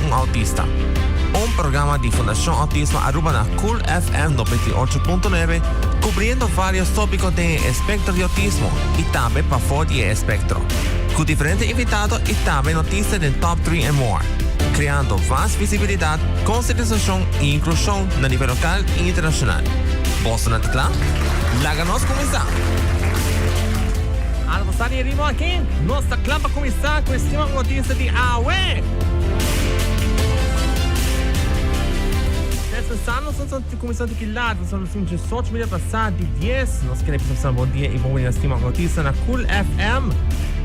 un Autista. Un programa di Fundacion Autismo Aruba na Cool FM 98.9, cubriendo varios topico den e espectro di autismo y tambe pafo di e espectro. Cu diferente invitado y tambe noticia den top 3 and more. Creando mas visibilidad, concientisacion y inclusion na nivel local y internacional. Boso nan ta cla? Laga nos cuminsa! Almorsá di e ritmo aki, nos ta cla pa cuminsa cu e stima un noticia di awe! Despensá nos no ta cuminsa di ki laat, pasobra nos tin diesocho minuut pasá di dies. Nos kere bisa boso bon dia y bon bini na Stima un Noticia na Cool FM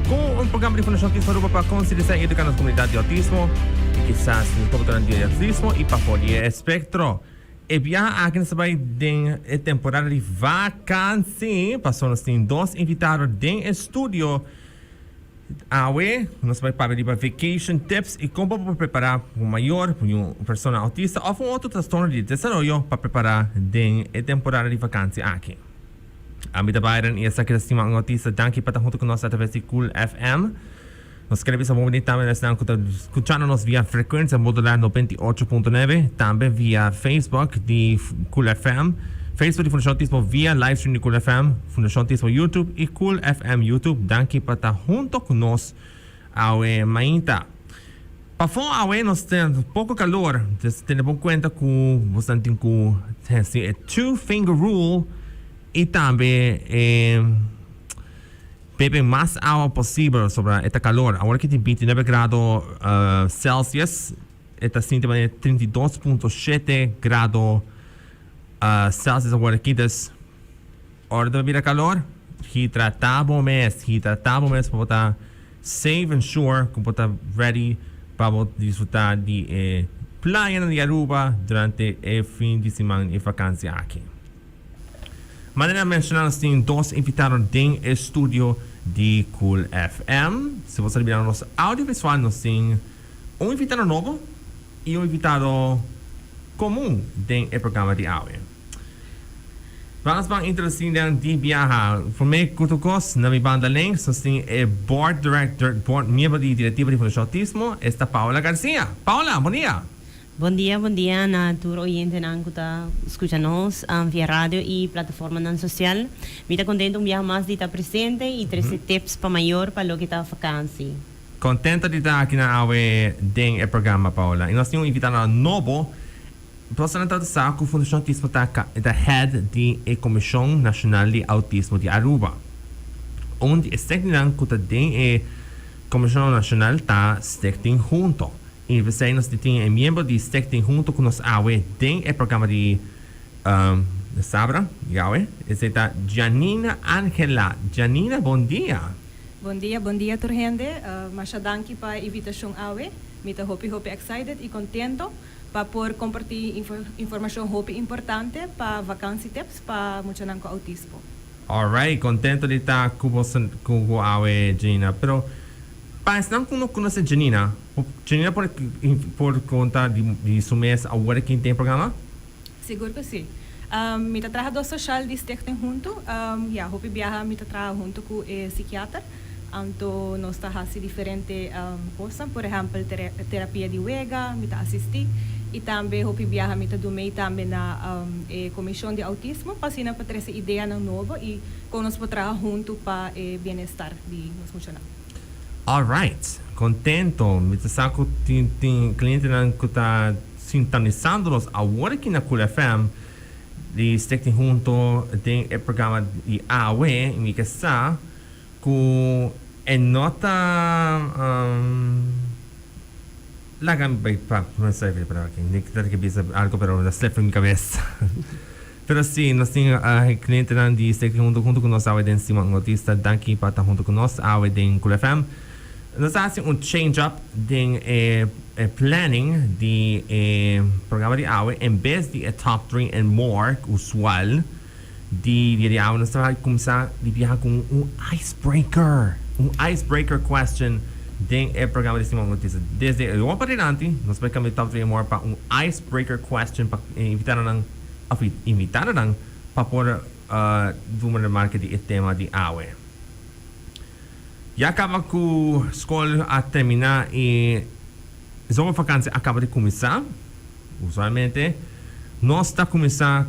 cu un programa di Fundacion Autismo Aruba pa concientisa y educa nos comunidad di autismo y kisas nos topotonan di autismo y pafo di e espectro. E biaha aki nos ta bai den e temporada di vakansi, pasobra nos tin dos invitado den e studio. Awe nos ta bai papia riba vacation tips i kon bo por prepara pa un mayor, pa un persona autista òf un otro trastorno di desaroyo pa prepara den e temporada di vakansi aki. Ami ta Byron i esaki ta Stima un Autista. Danki pa ta huntu ku nos atraves di Cool FM. Nos kere bisa bon bini tambe na esnan ku ta skuchando nos via frekuensia modular 98.9, tambe via Facebook di Cool FM, Facebook di Fundashon Autismo via livestream di Cool FM, Fundashon Autismo YouTube i Cool FM YouTube. Danki pa ta hunto ku nos awe mainta. Pafó awe nos tin poko kalor, dus tene bon kuenta ku boso tin ku hasi e two finger rule i tambe e. Bebe mas awa posibel sobra e ta kalor. Awor ki tin 29 grado Celsius, e ta sinti manera 32.7 grado Celsius awor aki. Dus, ora ta bira kalor, hidratá bo mes, hidratá bo mes pa bo ta safe and sure ku bo ta ready pa bo disfrutá di e playanan di Aruba durante e fin di siman di vakansia aki. Manera menshoná nos tin dos invitado den e studio di Cool FM. Si bo sa di bira nos audiovisual nos tin un invitado nobo y un invitado comun den e programa di awe. Nos ban introduci nan di biaha. Prome cu tur cos na mi banda links nos tin e board director, board miembro di directiva di Fundacion Autismo, esta Paola Garcia. Paola, bon dia! Bon dia, bon dia na tur oyentenan ku ta skucha nos via radio i plataformanan sosial. Mi ta kontento un biaha mas di ta presente i trese tips pa mayor pa loke ta vakansi. Kontento di ta aki na awe den e programa, Paola. I nos tin un invitado nobo. Bosonan ta sa ku Fundashon Autismo ta ta head di e Komishon Nashonal di Autismo di Aruba. Un di e stichtingnan ku ta den e Komishon Nashonal ta Stichting Hunto. I p'esei nos di tin e miembro di Stichting hunto ku nos awe den e programa di Sabra di awe. Esei ta Janina Angela. Janina, bon dia. Bon dia, bon dia tur hende. Masha danki pa e invitashon awe. Mi ta hopi hopi excited i kontento pa por kompartí informashon hopi importante pa vakansi tips pa muchanan ku autismo. Alright, kontento di ta ku bo ku bo awe Janina. Pero pa esnan ku no konosé Janina, Janina por por konta di su mes awor aki den e programa? Sigur ku si. Mi ta trahadó soshal di Stichting Huntu. Ya, hopi biaha mi ta traha huntu ku e sikiater. Anto nos ta hasi diferente kosnan, por ehèmpel terapia di wega, mi ta asistí. I tambe hopi biaha mi ta dumei tambe na e komishon di outismo pa asina pa trese ideanan nobo i kon nos por traha huntu pa e bienestar di nos muchanan. Alright, kontento. Mi ta sa ku tin tin klientenan ku ta sintonisando nos awor aki na Cool FM di Stichting Hunto den e programa di awe i mi ke sa Ku e no ta laga mi bai pa no sa e palabra aki mi ta ke bisa algo pero a slip mi kabes pero si nos tin klientenan di Stichting Hunto hunto ku nos awe den Simon Autista danki pa ta hunto ku nos awe den Cool FM nos ta hasi un change up den e planning di e programa di awe en bes di e top three and more usual. Di dia di awe nos ta cuminsa di biaha cu un icebreaker, un icebreaker question den e programa di Simon Noticias. Desde e ora padilanti nos bai cambia top 3 amor pa un icebreaker question pa e invitadonan of e invitadonan pa por duna remarke di e tema di awe. Ya caba cu scol a termina y. Zomervakantie a caba di cuminsa. Usualmente nos ta cuminsa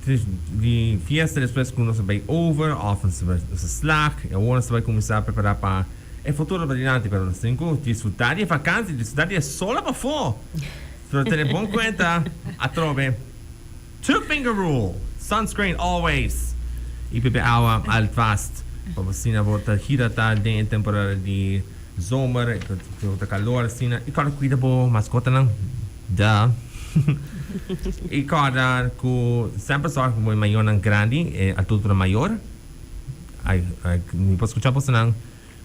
di fiesta despues cu nos a bay over of nos a slag y awor nos ta bay cuminsa prepara pa e futuro pa dilanti pero nos tin cu disfruta di e vakantie, disfruta di e sol pafo. Pero tene bon cuenta atrobe two finger rule, sunscreen always y bebe awa alvast pa bo asina bo ta hidrata den e temporada di zomer cu ta calor asina y corda cuida bo mascotanan duh y corda cu semper zorg pa bo mayornan grandi e adultonan mayor ay mi por scucha bosonan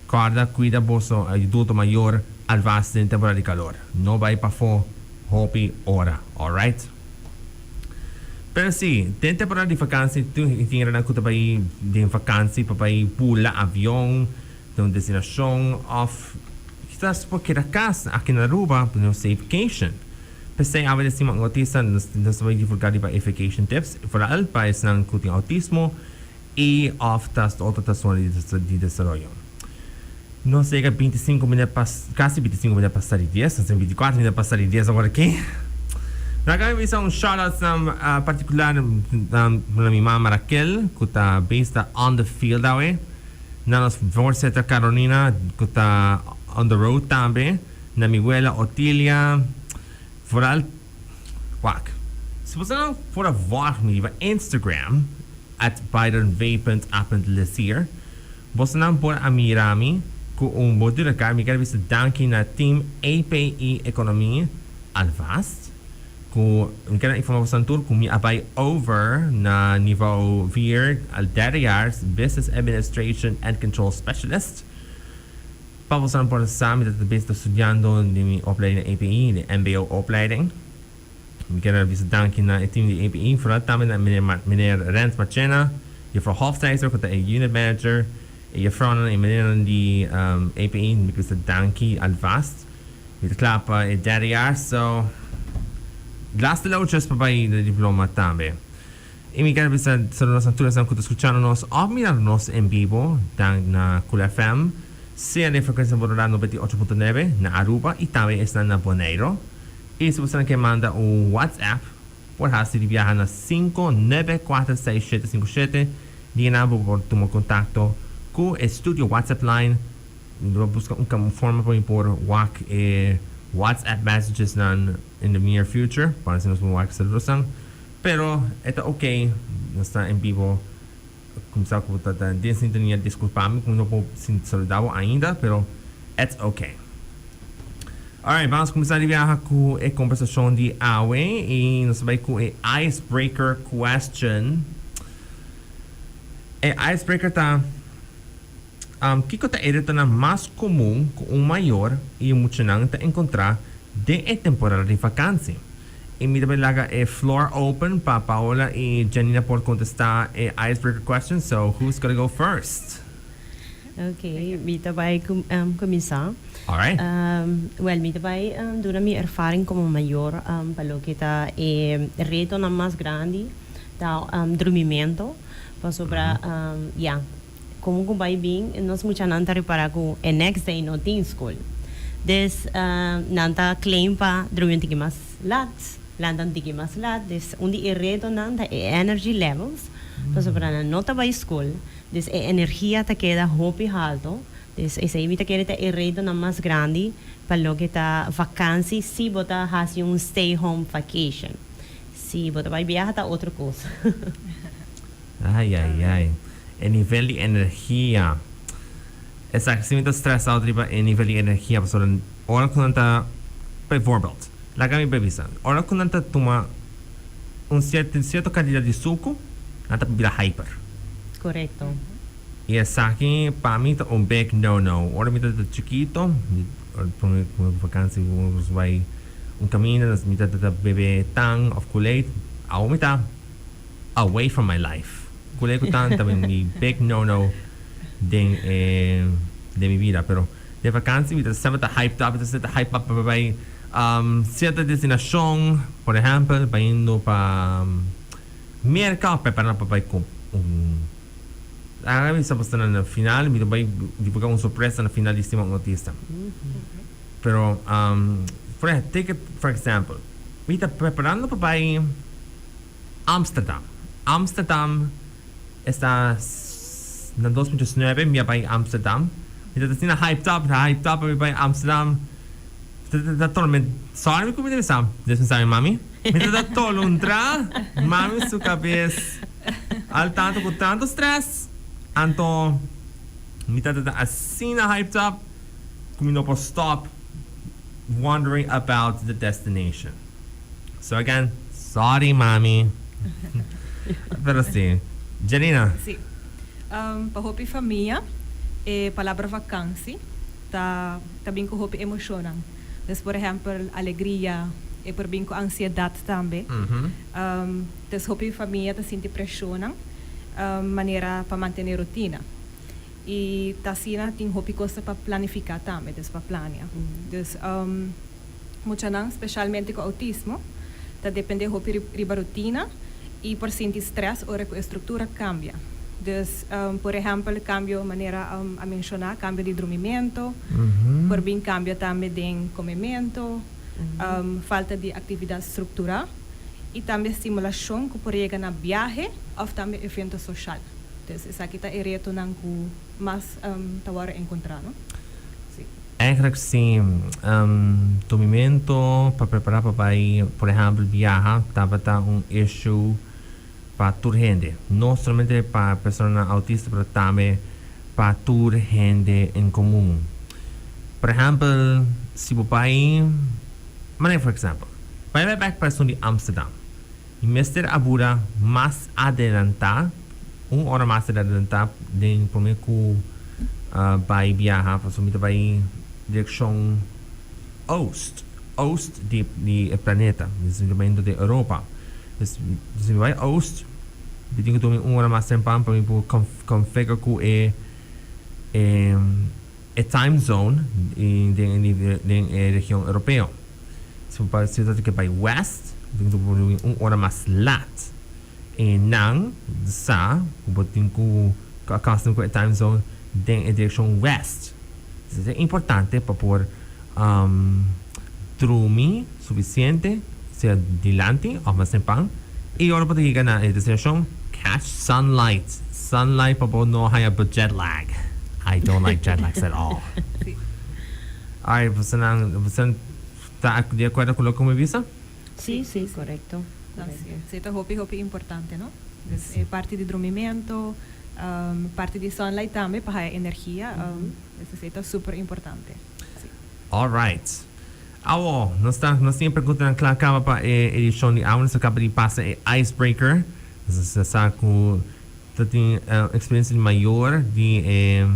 corda cuida boso adulto mayor alvast den temporada di calor no bay pafo hopi ora alright. Pero si, den temporada di vakantie tin hendenan cu ta bay den vakantie pa bay bula avion den un destinacion of kisas por keda cas aki na Aruba pa nos stay vacation. P'esey awe den Stima un Autista nos ta bay divulga riba e vacation tips vooral pa esnan cu tin autismo y of ta otro trastorno di desaroyo. Nos yega 25 minuut pas, casi 25 minuut pasa di dies, nos tin 24 minuut pasa di dies awor aki. Laga mi bisa un shout out particular na mi mama Raquel cu ta based on the field awe. Na nos voorzitter Carolina cu ta on the road tambe. Na mi wela Otilia. Vooral, wak, si bo nan por a volg mi riba Instagram at byronv.a.lesier, bosonan por a mira mi cu un bordura card. Mi kier bisa danki na team API Economie alvast cu mi kier a informa bosonan tur cu mi a bay over na niveau vier al derde jaar Business Administration and Control Specialist. Pa bosonan por sa mi ta ta studiando di mi opleiding na API, di mbo opleiding. Mi kier a bisa danki na e team di API, vooral tambe na meneer Rens Marchena, juffrouw Hofstijzer cu ta e unit manager, e juffrouwnan y meneernan di API, mi kier bisa danki alvast. Mi ta kla pa e derde jaar, so laatste loodjes pa bay de diploma tambe. Y mi kier bisa saludos na tur esnan cu ta scuchando nos of mirando nos en bibo dan na Cool FM, sea den frecuencia modulada 98.9 na Aruba y tambe esnan na Boneiro. Y si bosonan ke manda un WhatsApp por haci di biaha na 5946757 di enan bo por tuma contacto cu e studio WhatsApp line. Mi lo busca un forma pa mi por wak e WhatsApp messages nan in the near future pa asina nos por wak saludosan. Pero e ta ok, nos ta en bibo kumsa ku ta den sintonia diskulpa mi ku mi no por saluda bo ainda pero it's ok. Alright, vamos kumsa di biaha ku e kombersashon di awe i nos ta bai ku e icebreaker question. E icebreaker ta kiko ta e retonan mas komun ku un mayor i un muchanan ta enkontrá den e temporada di vakansi? I mi ta bai laga e floor open pa Paola i Janina por kontestá e icebreaker question, so who's gonna go first? Ok, mi ta bai kuminsá. Alright. Well, mi ta bai duna mi erfaring komo mayor pa loke ta e retonan mas grandi ta drumimento, pasobra ya, Como cu bay bin nos muchanan ta repara cu e next day no tin school. Des nan ta claim pa drumi un tiki mas lat, lanta un tiki mas lat. Des un di e retonan ta e energy levels, pasobra nan no ta bay school. Des e energia ta keda hopi halto. Des esey mi ta kere ta e retonan mas grandi pa loke ta vakantie si bo ta haci un stay home vacation. Si bo ta bay biaha ta otro cos. Ai ai ai. E nivel di energia. Esaki si mi ta stress out riba e nivel di energia pasobra ora ku nan ta, bijvoorbeeld, laga mi bai bisa, ora ku nan ta tuma un sierto sierto kantidat di suku, nan ta bira hyper. Korekto. I esaki pa mi ta un big no no. Ora mi tabata chikito, mi prome ku vakansi nos bai un kaminda mi tabata bebe tang of kool-aid, awo mi ta. Away from my life. Kule ku tan ta mi big no no den e den mi bida pero den vakantie mi ta semper ta hyped up mi ta semper ta hype up pa bai cierto destinashon por ehempel bayendo pa Merca of preparando pa bai ku un a mi sa pasobra na final mi ta bai divulga un sorpresa na final di Stima un Autista pero. For take it for example, mi ta preparando pa bai Amsterdam. Amsterdam esta na 2019 mi a bai Amsterdam. Mi ta asina hyped up, hyped up pa mi bai Amsterdam. Ta ta torment, sorry mi ku mi ta bisa, despensa mi mami. Mi ta ta tolondra mami su kabes al tanto ku tanto stress. Anto mi ta ta asina hyped up ku mi no por stop wondering about the destination. So again, sorry mami. Pero si. Janina. Si. Pa hopi famia e palabra vakansi ta ta bin ku hopi emoshonnan. Dus por ehèmpel alegria, e por bin ku ansiedat tambe. Dus hopi famia ta sinti preshonnan manera pa mantené rutina. I ta asina tin hopi kos ta pa planifiká tambe, dus pa plania. Dus muchanan, speshalmente ku outismo, ta dependé hopi riba rutina i por sinti strès ora ku e struktura kambia. Dus, por ehèmpel, kambio manera a menshoná, kambio di drumimentu, por bin kambio tambe den komementu, falta di aktividat strukturá i tambe stimulashon ku por yega na biahe òf tambe evento soshal. Dus esaki ta e retonan ku mas ta wòrdu enkontrá, no? Sí. Eigenlijk si tumimento pa prepará pa bai, por ehèmpel, biaha tabata un issue pa tur hende. No solamente pa personanan autista pero tambe pa tur hende en komun. Por ehèmpel, si bo bai, manera for example, bai bai bèk pa esun di Amsterdam. Mi mester a bura mas adelantá, un ora mas adelantá den promé ku bai biaha, pasobra mi ta bai direkshon oost, oost di di e planeta, dus mi ta bai di Europa. Dus si mi bai oost, mi tin ku tuma un ora mas tempan pa mi por konfigura ku e e time zone den den e region europeo. Si bo si bo ta ke bai west, bo tin ku durmi un ora mas lat. E nan sa ku bo tin ku acustom ku e time zone den e direkshon west. Esei ta importante pa por drumi sufisiente, sea dilanti òf mas tempan. I ora bo ta yega na e destinashon, catch sunlight. Sunlight pa bo no haña bo jet lag. I don't like jet lags at all. Alright, bosonan, bosonan ta di akuerdo ku loke mi bisa? Sí, sí, korekto. Así es. Sí, ta hopi, hopi importante, no? Dus e parti di drumimento, parti di sunlight tambe pa haya energia, dus esei ta super importante. Sí. Alright. Awo, nos ta, nos tin e preguntanan kla kaba pa e edishon di awe. Nos a kaba di pasa e icebreaker. Nos a sa ku ta tin eksperensia di mayor di e.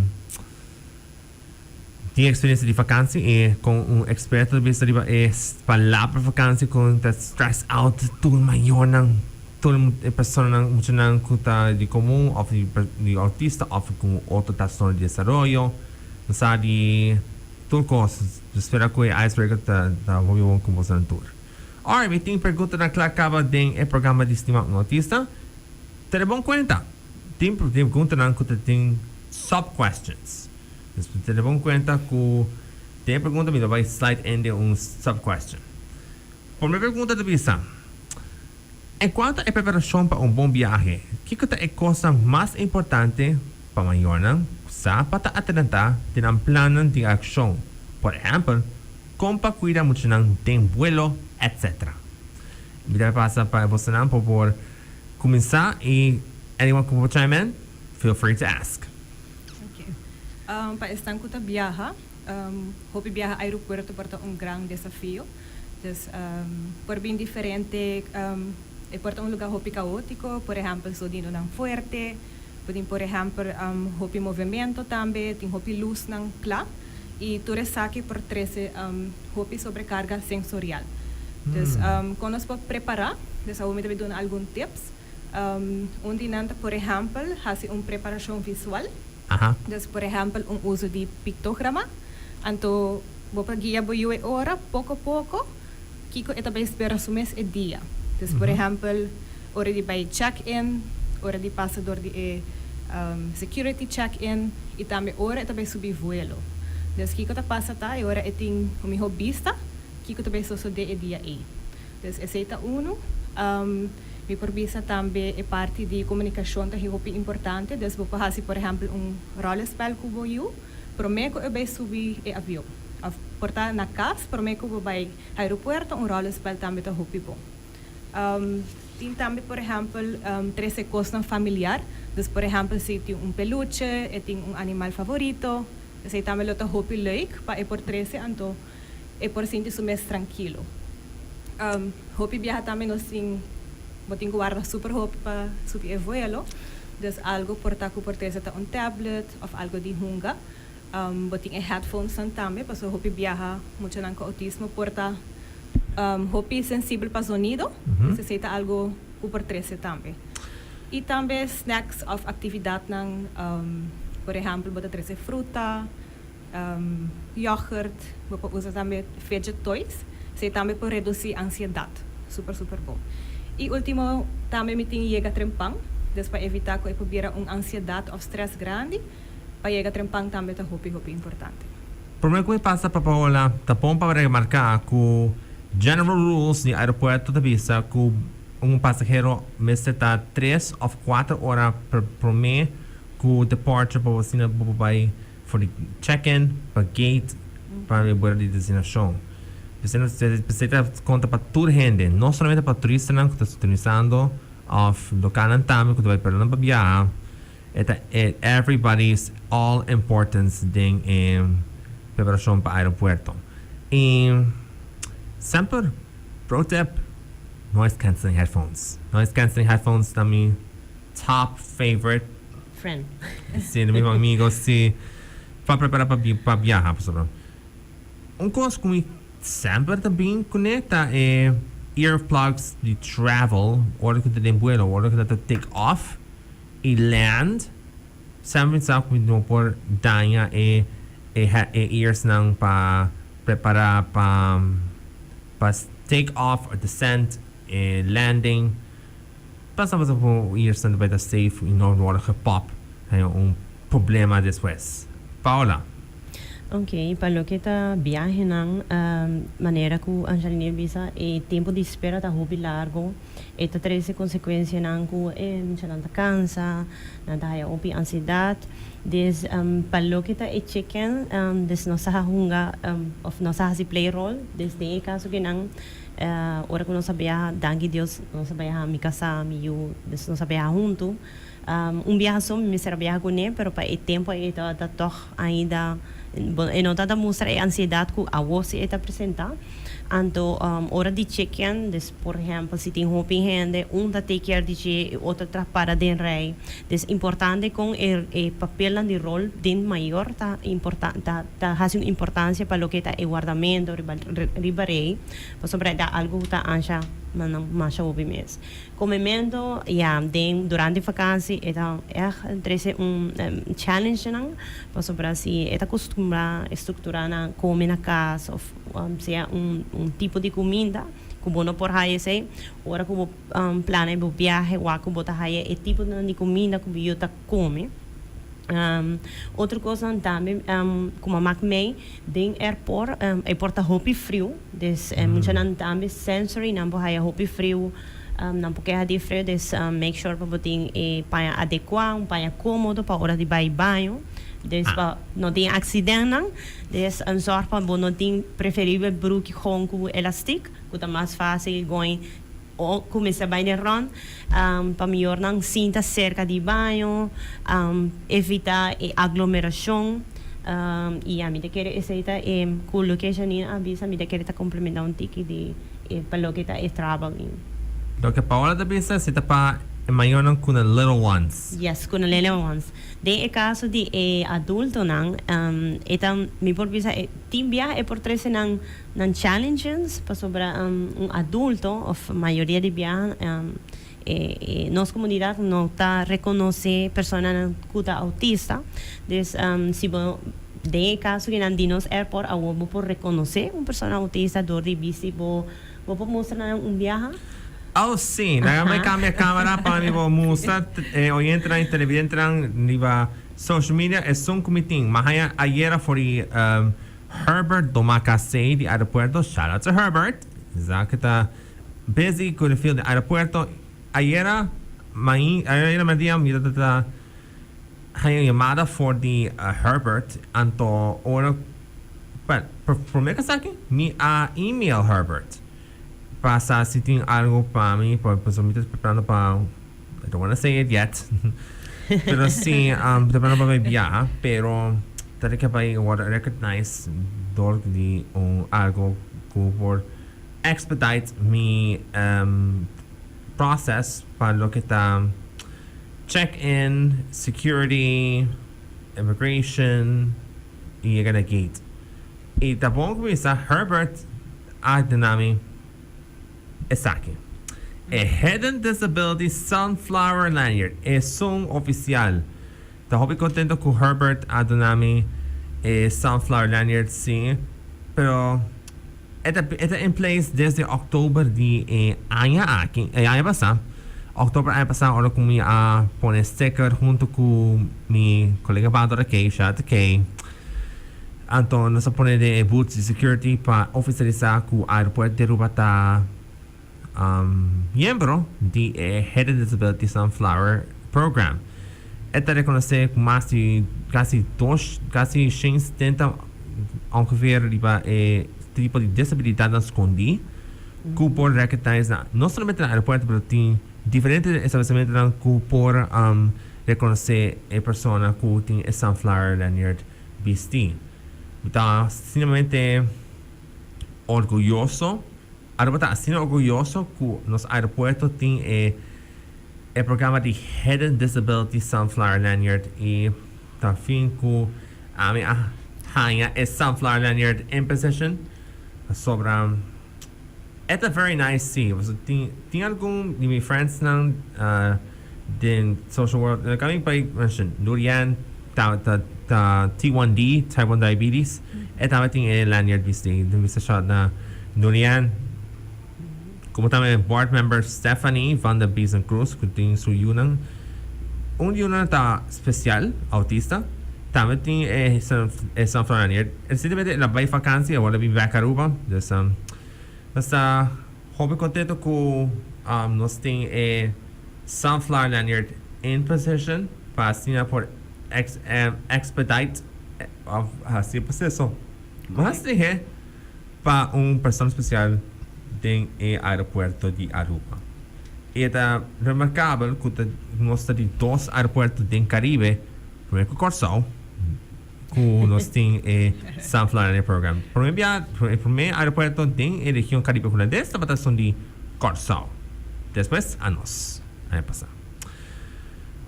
Tin experiencia di vakantie y con un experto ta bisa riba e palabra vakantie con ta stress out tur mayornan, tur e personanan, muchanan cu ta di comun of di autista of cu otro trastorno di desaroyo. Nos sa di tur cos. Nos spera cu e icebreaker ta ta hopi bon cu bosonan tur. Alright, mi tin preguntanan cla caba den e programa di Stima un Autista. Tene bon cuenta, tin preguntanan cu ta tin sub questions. Nos por tene bon cuenta cu den e pregunta mi ta bay slide in den un sub question. Prome pregunta ta bisa, En cuanto e preparacion pa un bon biahe, kico ta e cosnan mas importante pa mayornan sa pa ta adelanta den nan plannan di accion? Por ehempel, con pa cuida muchanan den vuelo, etc. Mi ta pasa pa bosonan pa por cuminsa y anyone cu por chime in, feel free to ask. Ok. Pa esnan ku ta biaha, hopi biaha aeropuerto por ta un gran desafio. Dus por bin diferente, e por ta un luga hopi kaotiko, por ehèmpel sodinonan fuerte, por tin por ehèmpel hopi movemento tambe, tin hopi lusnan kla i tur esaki por trese hopi sobrekarga sensorial. Dus kon nos por prepará? Dus awor mi ta bin duna algun tips. Un di nan ta por ehèmpel hasi un preparashon visual. Dus por ehèmpel un uso di piktograma. Anto bo por guia bo yu e ora poko poko kiko e ta bai spera su mes e dia. Dus por ehèmpel ora di bai check in, ora di pasa dor di e security check in i tambe ora e ta bai subi vuelo. Dus kiko ta pasa ta e ora e tin un mihó bista. kiko ta bay sosode e dia ey. Dus esey ta uno. Mi por bisa tambe e parti di comunicacion ta hopi importante. Dus bo por haci por ehempel un rollenspel cu bo yu prome cu e bay subi e avion. Of por ta na cas prome cu bo bay aeropuerto un rollenspel tambe ta hopi bon. Tin tambe por ehempel trece cosnan familiar. Dus por ehempel si tin un peluche, e tin un animal favorito, esey tambe lo ta hopi leuk pa e por trece anto e por sinti su mes trankilo. Hopi biaha tambe nos tin, bo tin ku warda super hopi pa subi e vuelo, dus algo por ta ku por trese ta un tablet òf algo di hunga. Bo tin e headphonesnan tambe pasobra hopi biaha muchanan ku outismo por ta hopi sensibel pa zonido, dus esei ta algo ku por trese tambe. I tambe snacks òf aktividatnan, por ehèmpel bo ta trese fruta, Yoghurt, bo por usa tambe fidget toys, esei tambe por reduci ansiedad, super super bon. Y ultimo tambe mi tin yega trempan, dus pa evita cu e por bira un ansiedad of stress grandi, pa yega trempan tambe ta hopi hopi importante. Prome cu e pasa pa Paola, ta bon pa remarca cu general rules di aeropuerto ta bisa cu un pasahero mester ta tres of cuater ora prome cu departure pa bo asina bo por bay For di check-in pa gate pa e buelo di destinacion. P'esei ta conta pa tur hende, no solamente pa turistanan cu ta turisando of localnan tambe cu ta bay pero nan pa biaha. E ta everybody's all importance den e preparacion pa aeropuerto. Y semper pro tip, noise cancelling headphones. Noise cancelling headphones ta mi top favorite. Friend. Si, mi amigo, si. Pa prepara pa pa biaha, pasobra un cos cu mi semper ta bin cune ta e earplugs di travel ora cu ta den vuelo, ora cu ta take off y land, semper mi sa cu mi no por daña e e e earsnan pa prepara pa pa take off or descent e landing. Pasa pasa ku ears nan ta bai ta safe i no wòrdu gepop haña un problema despues. Paola. Ok, pa loke ta biahenan, manera ku Angeline a bisa e tempu di spera ta hopi largo, e ta trese konsekuensianan ku e muchanan ta kansa, nan ta haya hopi ansiedat. Des pa loke ta e check-in, des nos a hunga òf nos a hasi play role, des den e kaso ku nan Ora ku nos a biaha, danki Dios, nos a biaha mi kasá, mi yu, dus nos a biaha huntu. Un biaha so mi mester a biaha kuné, pero pa e tempu ei e tabata tòg ainda, bon, e no tabata mustra e ansiedat ku awor si e ta presentá. Anto ora di chekean, dus por ehèmpel si tin hopi hende, un ta take care di dje, e otro ta para den rei. Dus importante kon e e papelnan di ròl den mayor ta importa ta ta hasi un importansia pa loke ta e wardamentu riba riba rei. Pasobra e ta algu ku ta ansha nan masha hopi mes. Komementu, ya, den durante vakansi e ta ègt trese un challenge nan, pasobra si e ta kustumbrá e strukturá na kome na kas òf sea un un tipo di kuminda ku bo no por haya esei, ora ku bo plana bo biahe wak ku bo ta haya e tiponan di kuminda ku bo yu ta kome. Otro kosnan tambe ku mama mei den airport, e por ta hopi friu, des muchanan tambe sensory nan por haya hopi friu, nan por keha di friu, des make sure pa bo tin e paña adekua, un paña komodo pa ora di bai baño, des pa no tin aksidentnan, des zorg pa bo no tin preferibel bruki gewoon ku elastik ku ta mas fasil gooi O kuminsá bai den rònt pa miyornan sinta serka di baño, evitá e aglomerashon. I ami ta kere esei ta e ku loke Janine a bisa mi ta kere ta komplementá un tiki di pa loke ta e travel. Loke Paola ta bisa esei ta pa e mayornan ku na little ones. Yes, ku na little ones. Den e kaso di e adultonan e ta mi por bisa tin biaha e por trese nan Nan challenges pasobra un adulto of mayoria di biaha e nos comunidad no ta reconoce personanan cu ta autista. Dus si bo den e caso cu nan di nos airport awor bo por reconoce un persona autista door di bisti bo bo por mustra nan un biaha. Oh si, nan a bai cambia camera pa mi bo mustra e oyentenan y televidentenan riba social media esun cu mi tin. M'a haña ayera for di. Herbert Domacassé di aeropuerto, shout out to Herbert, sa cu ta busy cu e field di aeropuerto. Ayera mai, ayera merdia mi ta ta haya un yamada for di Herbert, anto ora, well, prome cu esaki mi a email Herbert pa sa si tin algo pa mi, pasobra mi ta preparando pa, I don't wanna say it yet, pero si mi ta preparando pa bai biaha, pero ta ke bai worde recognize door di un algo cu por expedite mi process pa loke ta check in, security, immigration y yega na gate. Y ta bon cu mi sa Herbert a duna mi esaki. E Hidden Disability Sunflower Lanyard, esun oficial. Ta hopi contento cu Herbert a duna mi e Sunflower Lanyard si, pero e ta e ta in place desde october di e aña aki, e aña pasa. October aña pasa ora cu mi a pone sticker hunto cu mi colega Bador Kay, shout out to Kay. Anto nos a pone den e booth di security pa oficialisa cu Aeropuerto di Aruba ta miembro di e Hidden Disability Sunflower Program. E ta reconoce cu mas di casi dos, casi 170 ongeveer riba e tipo di disabilidadnan scondi cu por recognize na no solamente na aeropuerto pero tin diferente establecimentonan cu por reconoce e persona cu tin e Sunflower Lanyard bisti. Mi ta sumamente orguyoso, Aruba ta asina orguyoso cu nos aeropuerto tin e e programa di Hidden Disability Sunflower Lanyard y ta fin cu ami a haña e Sunflower Lanyard in position pasobra e ta very nice si. Pasobra tin tin algun di mi friendsnan den social world loke ami por mention Nurian ta ta ta T1D type 1 diabetes e tambe tin e lanyard bisti den bisa shot na Nurian como tambe board member Stephanie van der Biezen Cruz cu tin su yunan un yunan ta special autista tambe tin e e sunflower lanyard recientemente el a bay vakantie awor el a bin bek Aruba dus nos ta Hopi contento cu nos tin e Sunflower Lanyard in position pa asina por expedite of haci e proceso mas lihe pa un persona special den e aeropuerto di Aruba. E ta remarcabel cu ta nos ta di dos aeropuerto den Caribe, prome cu Corsou, ku nos tin e Sunflower Lanyard Program. Promé bia, e promé aeropuerto den e region Karibe Hulandes tabata esun di Kòrsou. Despues anos, aña pasá.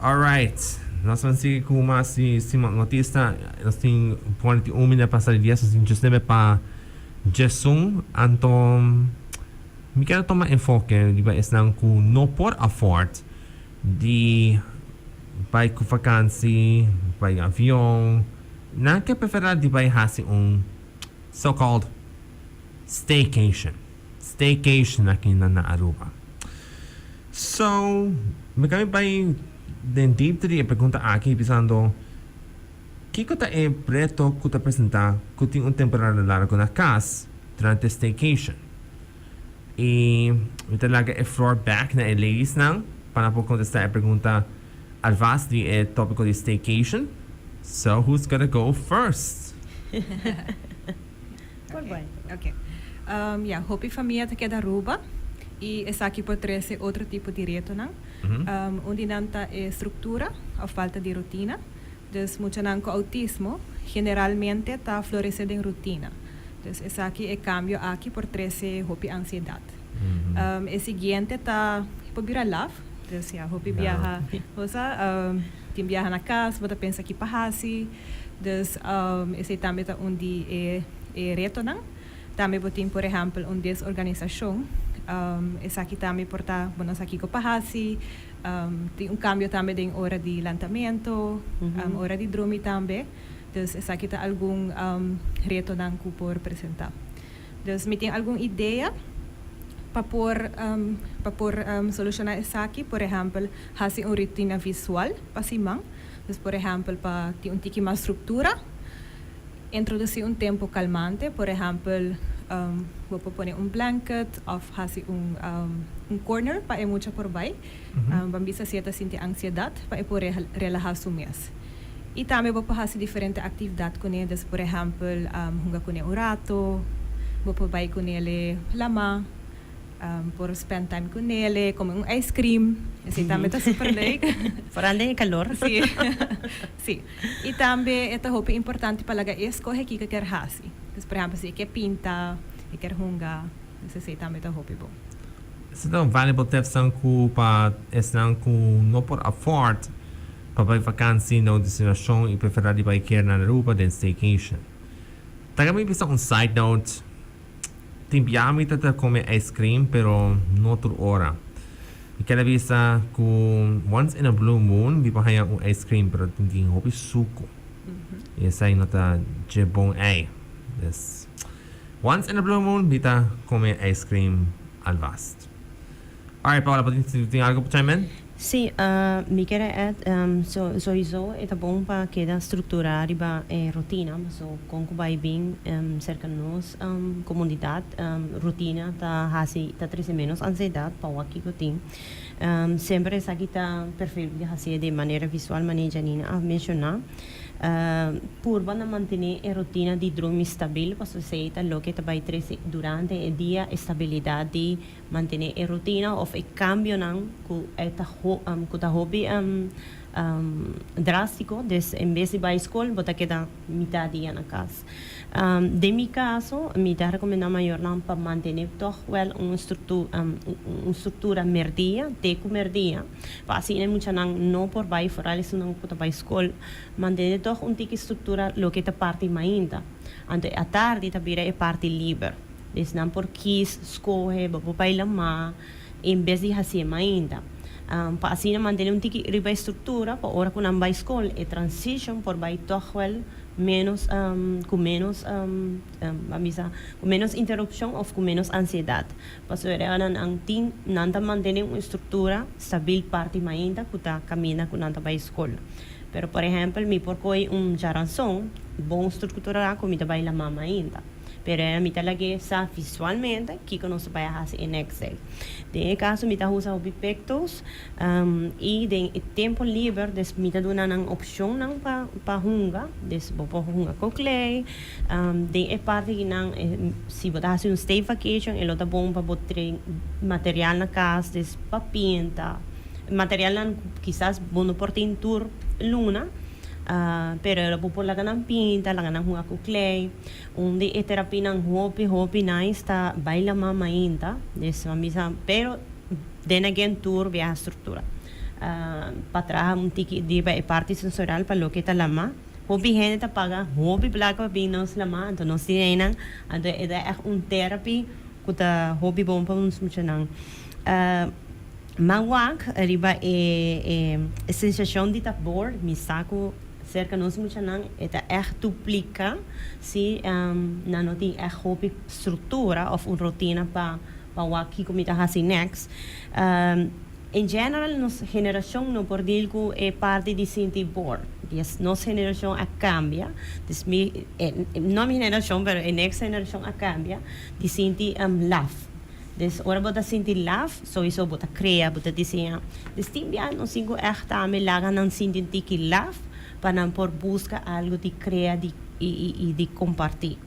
Alright, nos ban sigui ku mas di Simon Notista. Nos tin 41 minüt pasa di dies, nos tin djes nebe pa djesun. Anto mi kier a tuma enfoke riba esnan ku no por afford Di bai ku vakansi, bai avion, nan ke preferá di bai hasi un so called staycation, staycation aki na na Aruba. So, mi ka mi bai den diepte di e pregunta aki bisando kiko ta e reto ku ta presentá ku tin un temporada largo na kas durante staycation? Y mi ta laga e floor back na e ladiesnan pa nan por contesta e pregunta alvast di e topico di staycation. So who's gonna go first? Por bai. Ok. Ya, hopi famia ta keda Aruba y esaki por trece otro tipo di retonan. Un di nan ta e structura of falta di rutina. Dus muchanan cu autismo generalmente ta florece den rutina. Dus esaki e cambio aki por trece hopi ansiedad. E siguiente ta por bira laf. Dus ya hopi biaha cosa tin biaha na cas bo ta pensa ki pa haci. Dus esey tambe ta un di e e retonan. Tambe bo tin por ehempel un desorganisacion. Esaki tambe por ta bo no sa kico pa haci. Tin un cambio tambe den ora di lantamento, ora di drumi tambe. Dus esaki ta algun retonan cu por presenta. Dus mi tin algun idea pa por pa por soluciona esaki. Por ehempel, haci un rutina visual pa siman. Dus por ehempel pa tin un tiki mas structura. Introduci un tempo calmante, por ehempel, bo por pone un blanket of haci un corner pa e mucha por bay. Ban bisa si e ta sinti ansiedad pa e por relaha su mes. Y tambe bo por haci diferente actividad cune, dus por ehempel, hunga cune un rato, bo por bay cunele lama, por spend time cunele, come un ice cream, esey tambe ta super leuk. Vooral den e calor. Si, si. Y tambe e ta hopi importante pa laga e scoge kico e kier haci. Dus por ehempel si e kier pinta, e kier hunga, dus esey tambe ta hopi bon. Esey ta un valuable tipsnan cu pa esnan cu no por afford pa bay vakantie na un destinacion y prefera di bay kier na Aruba den staycation. Ta mi bisa un side note, tin bia mi ta ta come ice cream pero no tur ora. Mi keda bisa cu once in a blue moon mi por haya un ice cream pero tin tin hopi suco y esey no ta dje bon ey. Dus once in a blue moon mi ta come ice cream alvast. Alright Paola, bo tin algo pa chime in? Sí, mi kere add, sowieso e ta bon pa keda structura riba e rutina, paso con cu bay bin cerca nos comunidad, rutina ta haci, ta trece menos ansiedad pa wak kico tin. Semper esaki ta preferibel di haci'e di manera visual manera Janina a menciona. Purba na mantene e rutina di drumi stabil, paso esey ta loke ta bay trece durante e dia e stabilidad di Mantené e rutina òf e kambionan ku e ta ku ta hopi drástiko, des en bes di bai skol bo ta keda mitá dia na kas. Den mi kaso mi ta rekomendá mayornan pa mantené tòg wèl un un struktura mèrdia te ku mèrdia pa asina e muchanan no por bai foral esunnan ku ta bai skol mantené tòg un tiki struktura loke ta parti mainta anto e atardi ta bira e parti liber. Dus nan por kies, skohe, bo por bai lamá en bes di hasié mainta. Pa asina mantené un tiki riba e struktura pa ora ku nan bai skol e transition por bai tòg wèl ménos ku ménos ban bisa ku ménos interupshon òf ku ménos ansiedat. Pasobra ora nan tin nan ta mantené un struktura stabil parti mainta ku ta kaminda ku nan ta bai skol. Pero por ehèmpel mi por kohe un djaranson bon strukturá ku mi ta bai lamá mainta. Pero e mi ta lag'é sa visualmente kiko nos ta bai a hasi e next day. Den e kaso mi ta usa hopi pictos i den e tempo liber des mi ta duna nan opshonnan pa pa hunga, des bo por hunga ku klei. Den e parti ki nan si bo ta hasi un stay vacation e lo ta bon pa bo trae material na kas des pa pinta, materialnan ku kisas bo no por tin tur luna pero lo bo por laga nan pinta, laga nan hunga ku klei. Un di e terapinan hopi hopi nice ta bai lama mainta, des nan bisa, pero then again tur biaha structura. Pa traha un tiki riba e parti sensorial pa loke ta lama. Hopi hende ta paga hopi placa pa bin nos lama, anto nos tin einan, anto e ta echt un therapy cu ta hopi bon pa nos muchanan. Ma wak riba e sensacion di ta bored, mi sa cu Serka nos muchanan e ta ègt duplika si nan no tin ègt hopi struktura òf un rutina pa pa wak kiko mi ta hasi next. En general nos generashon no por deal ku e parti di sinti bored. Yes, nos generashon a kambia, dus mi, no mi generashon pero e next generashon a kambia di sinti laf. Dus ora bo ta sinti laf, souiso bo ta krea, bo ta diseñá. Dus tin bia nos tin ku ègt tambe laga nan sinti un tiki laf pa nan por buska algu di krea di i di kompartí.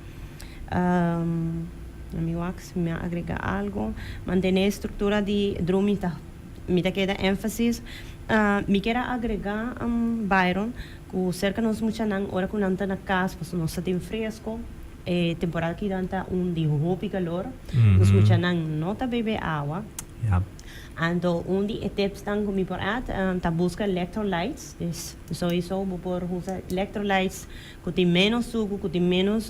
Mi wak si mi a agregá algu. Mantené e struktura di drumi ta mi ta keda énfasis. Mi kier a agregá, Byron, ku serka nos muchanan ora ku nan ta na kas pasobra nos ta tin fresko. E temporada aki dan ta un di hopi calor. Nos muchanan no ta bebe awa. Anto un di e tipsnan cu mi por add ta busca electrolytes. Dus sowiso bo por usa electrolytes cu tin menos sucu, cu tin menos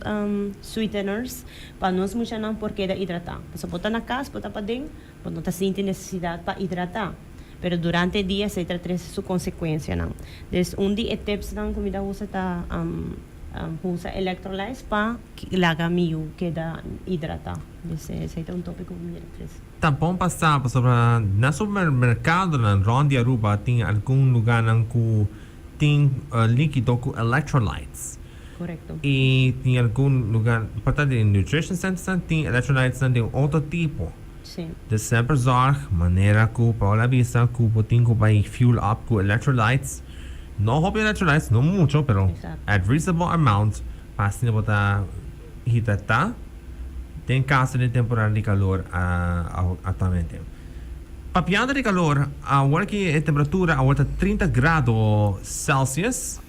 sweeteners pa nos muchanan por keda hidrata. Pasobra bo ta na cas, bo ta paden, bo no ta sinti necesidad pa hidrata. Pero durante e dia esey ta trece su consecuencianan. Dus un di e tipsnan cu mi ta usa ta. Usa electrolytes pa laga mi yu keda hidrata. Esei ta un topico cu mi a trece. Ta bon pa sa pasobra na supermercadonan rond di Aruba tin algun lugarnan cu tin likido cu electrolytes. Correcto. Y tin algun lugar, por ta den nutrition centers tin electrolytes di un otro tipo. Dus semper zorg, manera cu Paola a bisa, cu bo tin cu bay fuel up cu electrolytes. No hopi electrolytes, no mucho, pero at reasonable amount pa asina bo ta hidrata den caso di temporada di calor actualmente. Papiando di calor, awor ki e temperatura awor ta 30 grado Celsius,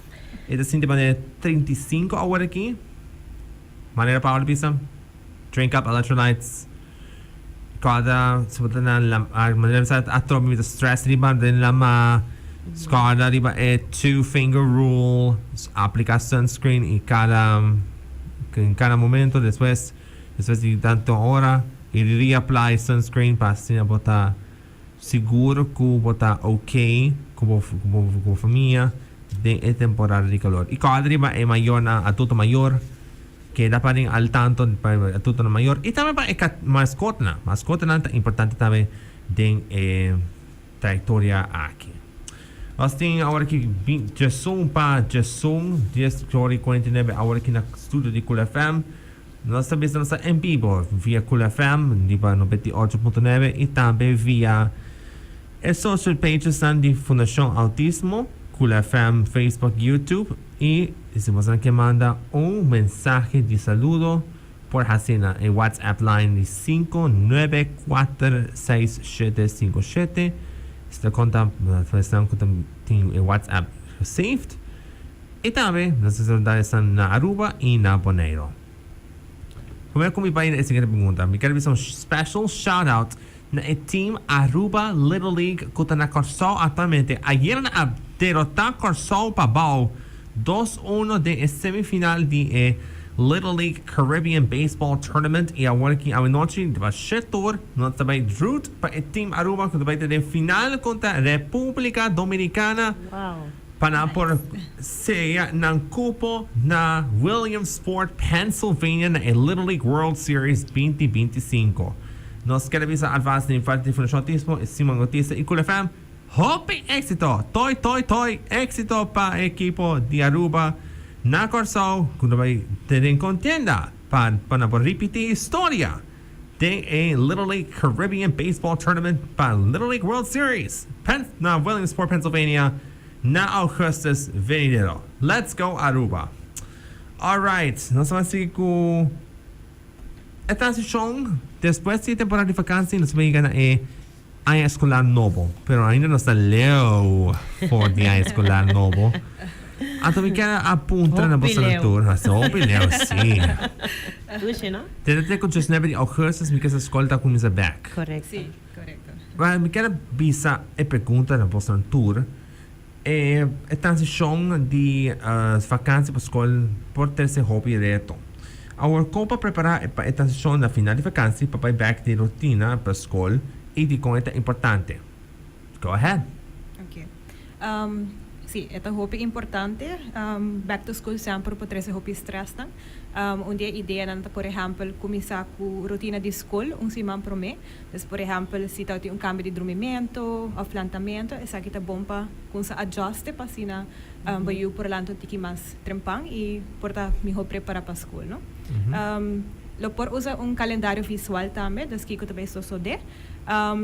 e ta sinti manera 35 awor aki. Manera Paola bisa, drink up electrolytes. Corda si bo ta na manera bisa atrobe mi ta stress riba den lama. Corda riba e two finger rule. Aplica sunscreen y cada en cada momento despues despues di tanto ora y reapply sunscreen pa asina bo ta sigur cu bo ta ok cu bo cu bo famia den e temporada di calor. Y corda riba e mayornan adulto mayor. Keda pa den al tanto pa e adultonan mayor y tambe pa e mascotanan. Mascotanan ta importante tambe den e trayectoria aki. Nos tin awor aki 10:31 pa 11, 10 ora y 49 awor aki na studio di Cool FM. Nos ta bisa nos ta en bibo via Cool FM riba 98.9 y tambe via e social pagesnan di Fundacion Autismo, Cool FM, Facebook, YouTube. Y si boso ke manda un mensahe di saludo por haci na e WhatsApp line di 5946757. Si ta conta pa esnan cu ta tin e WhatsApp saved. Y tambe nos ta saluda esnan na Aruba y na Boneiro. Prome cu mi bay na e siguiente pregunta, mi kier bisa un special shout out na e team Aruba Little League cu ta na Corsou actualmente. Ayera nan a derota Corsou pa bao dos uno den e semifinal di e Little League Caribbean Baseball Tournament y awor aki awenochi riba shetor nan ta bay root pa e team Aruba cu ta bay ta den final contra Republica Dominicana. Pa nan por seya nan cupo na Williamsport, Pennsylvania na e Little League World Series 2025. Nos kere bisa alvast den parti di Fundacion Autismo, Simon Autista y Cool FM, hopi exito! Toi toi toi exito pa e ekipo di Aruba na Corsou cu ta bay tene contienda pa pa nan por ripiti historia den e Little League Caribbean Baseball Tournament pa Little League World Series Pen na Williamsport, Pennsylvania na augustus venidero. Let's go Aruba! Alright, nos ta bay sigui cu e transicion despues di e temporada di vakantie nos ta bay yega na e aña escolar nobo, pero ainda nos ta leu for di aña escolar nobo. Anto mi kier a puntra na boso Hopi leu. tur, hasta hopi leu, si. Dushi, no? Te te cu 19 di augustus mi kier sa scol ta cuminsa bek. Correcto. Si, correcto. Maar mi kier a bisa e pregunta na boso tur, e e transicion di vakantie pa scol por trece hopi reto. Awor con pa prepara pa e transicion na final di vakantie pa bay bek den rutina pa scol y dicon e ta importante? Go ahead. Ok. Si, e ta hopi importante. Back to school semper por trece hopi stressnan. Un di e ideanan ta por ehempel cuminsa cu rutina di scol un siman prome. Dus por ehempel si ta tin un cambio di drumimento of lantamento esaki ta bon pa cuminsa adjuste pa asina bo yu por lanta un tiki mas trempan y por ta miho prepara pa school, no? Lo por usa un calendario visual tambe, dus kico ta bay sosode.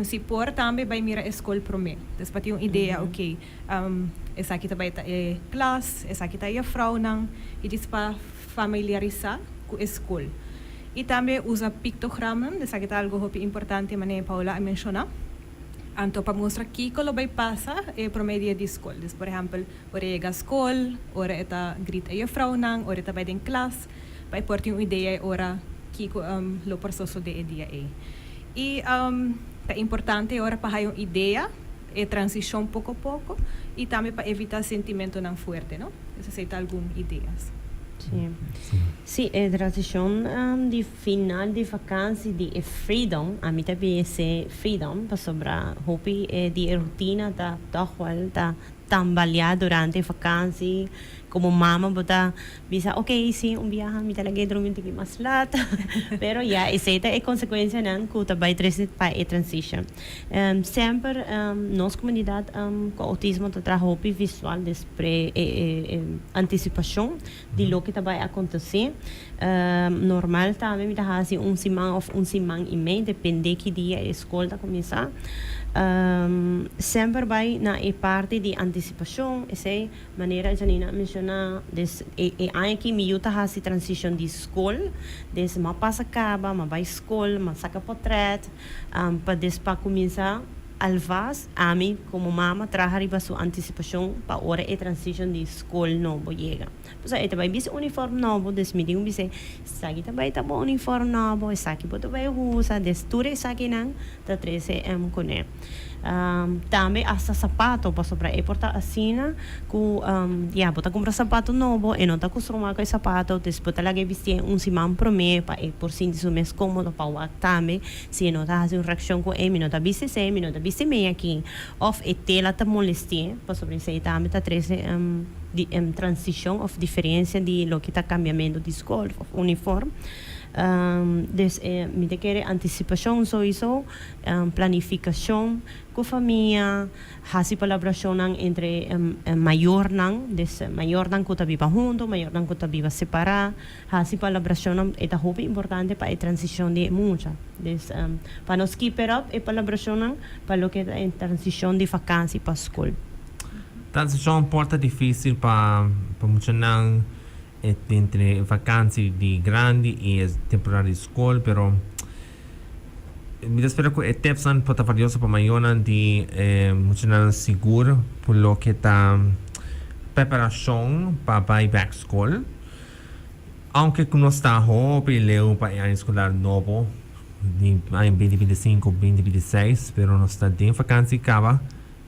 Si por tambe bay mira e school prome, dus pa tin un idea, ok, esaki ta bay ta e klas, esaki ta e juffrouwnan, y djis pa familiarisa cu e school. Y tambe usa pictogramnan, esaki ta algo hopi importante manera Paola a menciona. Anto pa mustra kiko lo bai pasa e prome dia di skol. Dus por ehèmpel, ora e yega skol, ora e ta grita e jufrouwnan, ora e ta bai den klas, pa e por tin un idea e ora kiko lo por sosodé e dia ei. I ta importante e ora pa haya un idea, e transishon poko poko, i tambe pa evitá sentimentonan fuerte, no? Esei ta algun ideas. Sí. Sí, e transishon di final di vakansi di e freedom, ami ta bisa freedom pasobra hopi di e rutina ta tòg wèl ta tambaleá durante e vakansi. Como mama bo ta bisa, "Ok, si, un biaha mi ta lag'é drumi un tiki mas lat." Pero ya, esei ta e consecuencianan cu ta bay trece pa e transition. Semper nos comunidad cu autismo ta traha hopi visual des pre e anticipacion di loke ta bay acontece. Normal tambe mi ta haci un siman of un siman y mei, depende ki dia e scol ta cuminsa. Semper bay na e parti di anticipacion, esey manera Janina a menciona, des e aña aki mi yu ta haci transicion di scol, des m'a pasa caba, m'a bay scol, m'a saca potret, pa des pa cuminsa alvast ami como mama traha riba su anticipacion pa ora e transicion di scol nobo yega. Pasobra e ta bai bisti uniform nobo, des mi tin ku bis'é, Esaki ta bai ta bo uniform nobo, esaki bo ta bai usa, des tur esakinan ta trese kuné. Tambe asta sapato, pasobra e por ta asina ku ya bo ta kumpra sapato nobo, e no ta kustumá ku e sapato, des bo ta laga e bistié un siman promé pa e por sinti su mes kómodo pa wak tambe si e no ta hasi un reakshon ku e mi no ta bisti esei, mi no ta bisti mei aki, òf e tela ta molestié, pasobra esei tambe ta trese. Di transicion of diferencia di loke ta cambiamento di scol of uniform. Dus mi ta kere anticipacion sowiso, planificacion cu famia, haci palabracionnan entre mayornan, dus mayornan cu ta biba hunto, mayornan cu ta biba separa, haci palabracionnan e ta hopi importante pa e transicion di e mucha. Dus pa nos keep it up e palabracionnan pa loke ta e transicion di vakantie pa scol. Transishon por ta difísil pa pa muchanan entre e vakansi di grandi i e temporada di skol, pero mi ta spera ku e tipsnan por ta valioso pa mayornan di e muchanan sigur por loke ta preparashon pa bai bèk skol. Aunke ku nos ta hopi leu pa e aña eskolar nobo di aña 2025, 2026, pero nos ta den vakansi kaba.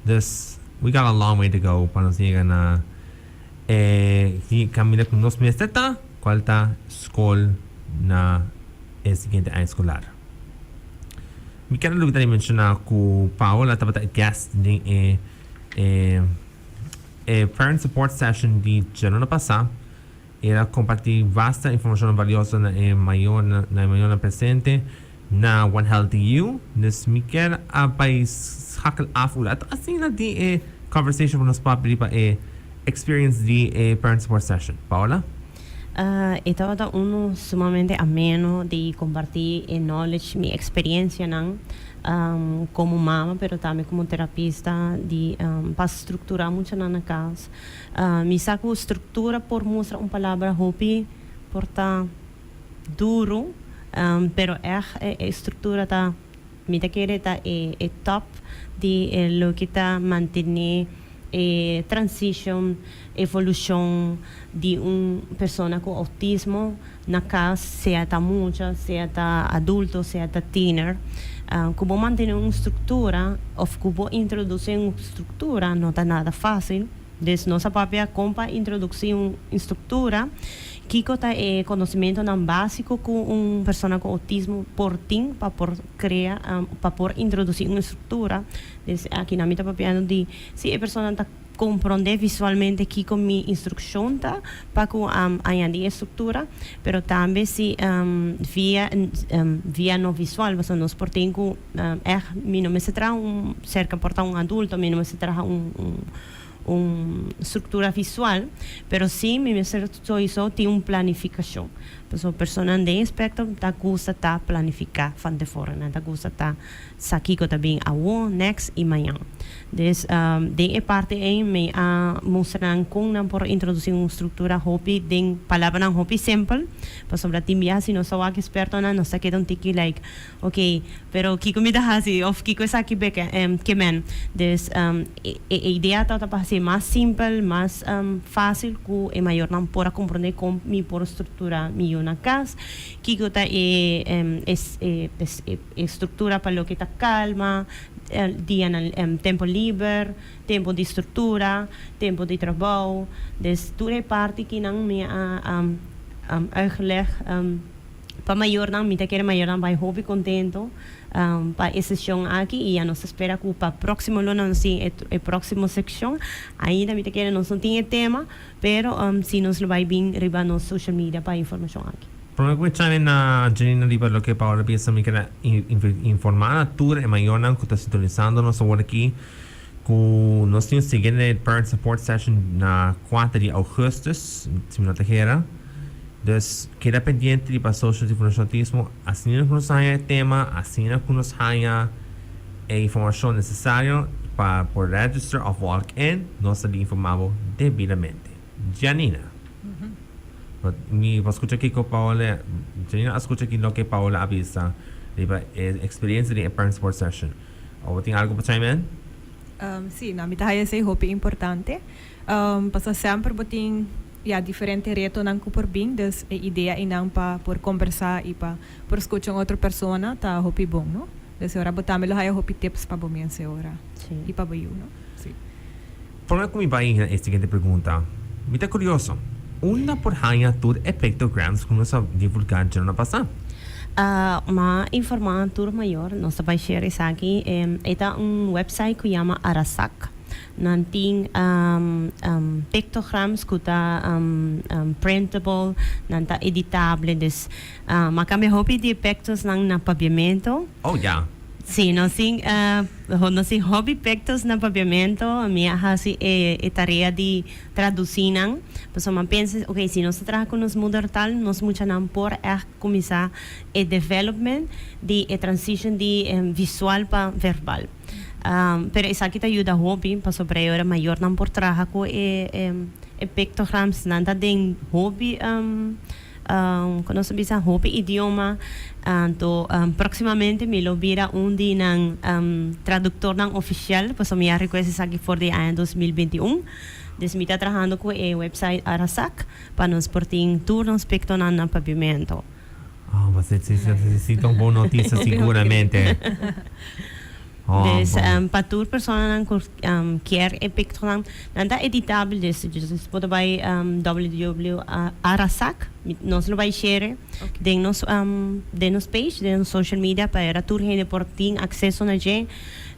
Dus, we got a long way to go pa nos yega na e caminda cu nos mester ta, cual ta scol na e siguiente aña escolar. Mi kier a lubida di menciona cu Paola tabata e guest den e e e parent support session di djaluna pasa. El a comparti basta informacionnan valioso na e mayornan na e mayornan presente na One Healthy You. Dus mi kier a bay schakel af un rato asina di e conversation cu nos papia riba e experience di e parent support session. Paola? E tabata uno sumamente ameno di comparti e knowledge, mi experiencianan como mama pero tambe como terapista di pa structura muchanan na cas. Mi sa ku struktura por mustra un palabra hopi por ta duru, pero ègt e struktura ta, mi ta kere ta e top di e loke ta mantené e transishon, evolushon di un persona ku outismo na kas, sea ta mucha, sea ta adulto, sea ta tiener. Ku bo mantené un struktura òf ku bo introdusí un struktura no ta nada fásil. Dus nos a papia kon pa introdusí un struktura, kiko ta e konosementonan básiko ku un persona ku outismo por tin pa por krea, pa por introdusí un struktura. Dus akinan mi ta papiando di si e persona ta komprondé visualmente kiko mi instrukshon ta pa ku añadí e struktura, pero tambe si via via no visual, pasobra nos por tin ku ègt mi no mester traha un serka por ta un adulto, mi no mester traha un un struktura visual, pero si mi mester soiso tin un planifikashon, pasobra personanan den e spektro ta gusta ta planifiká van tevoren, nan ta gusta ta sa kiko ta bin awo, next y mañan. Dus den e parti ei mi a mustra nan kon nan por introduci un structura hopi den palabranan hopi simpel, pasobra tin biaha si nos ta wak expertonan nos ta keda un tiki like ok pero kiko mi ta haci of kiko esaki beke ke men. Dus e idea tabata pa haci mas simpel, mas facil ku e mayornan por a comprende kon mi por structura mi yu na cas, kiko ta e E struktura pa loke ta kalma, dianan tempo liber, tempo di struktura, tempo di trabou. Des tur e parti kinan mi a uitgeleg pa mayornan. Mi ta kere mayornan bai hopi kontento. Pa e seshon aki y ya nos ta spera cu pa proximo luna nos tin e proximo seccion. Ainda mi ta kere nos no tin e tema, pero si nos lo bay bin riba nos social media pa e informacion aki. Prome cu mi chame na Janina riba loke Paola bisa mi kere informa na tur e mayornan cu ta sintonisando nos awor aki cu nos tin un siguiente parent support session na cuater di augustus si mi no ta hera. Dus keda pendiente riba social di Fundacion Autismo asina cu nos haña e tema, asina cu nos haña e informacion necesario pa por register of walk in, nos ta di informa bo debidamente. Janina, mi bo a scucha kico Paola, Janina a scucha ki loke Paola a bisa riba e experiencia di e parent support session. Bo tin algo pa chime in? Si, no, mi ta haya esey hopi importante. Pasobra semper bo tin ya diferente retonan ku por bin, dus e idea einan pa por kombersá i pa por skucha un otro persona ta hopi bon, no? Dus e ora bo tambe lo haya hopi tips pa bo mes e ora i pa bo yu, no? Si. Prome ku mi bai na e siguiente pregunta, mi ta kurioso, unda por haña tur e pictograms ku nos a divulgá dje luna pasá? Ma informá tur mayor, nos ta bai share esaki, e ta un website ku yama Arasak. Nan tin pictograms ku ta printable, nan ta editable, dus m'a kambia hopi di e pictosnan na papiamento. Oh ya. Si, nos tin nos tin hopi pictos na papiamento, mi a hasi e tarea di traduci nan, pasobra m'a pensa, ok, si nos ta traha ku nos moedertaal, nos muchanan por ègt kuminsá e development di e transition di visual pa verbal. Pero esaki ta yuda hopi pasobra e ora mayornan por traha ku e e pictograms nan ta den hopi ku nos ta bisa hopi idioma anto proximamente mi lo bira un di nan traductornan oficial pasobra mi a request esaki for di aña 2021 dus mi ta trahando ku e website Arasak pa nos por tin tur nos pictonan na papiamento. Oh, ma si, si, si, si ta un bon noticia seguramente. Oh, Dus bon. pa tur personanan ku kier e pictonan, nan ta editabel, dus dus bo ta bai www arasak, nos lo bai share den nos den nos page, den nos social media pa era tur hende por tin acceso na dje.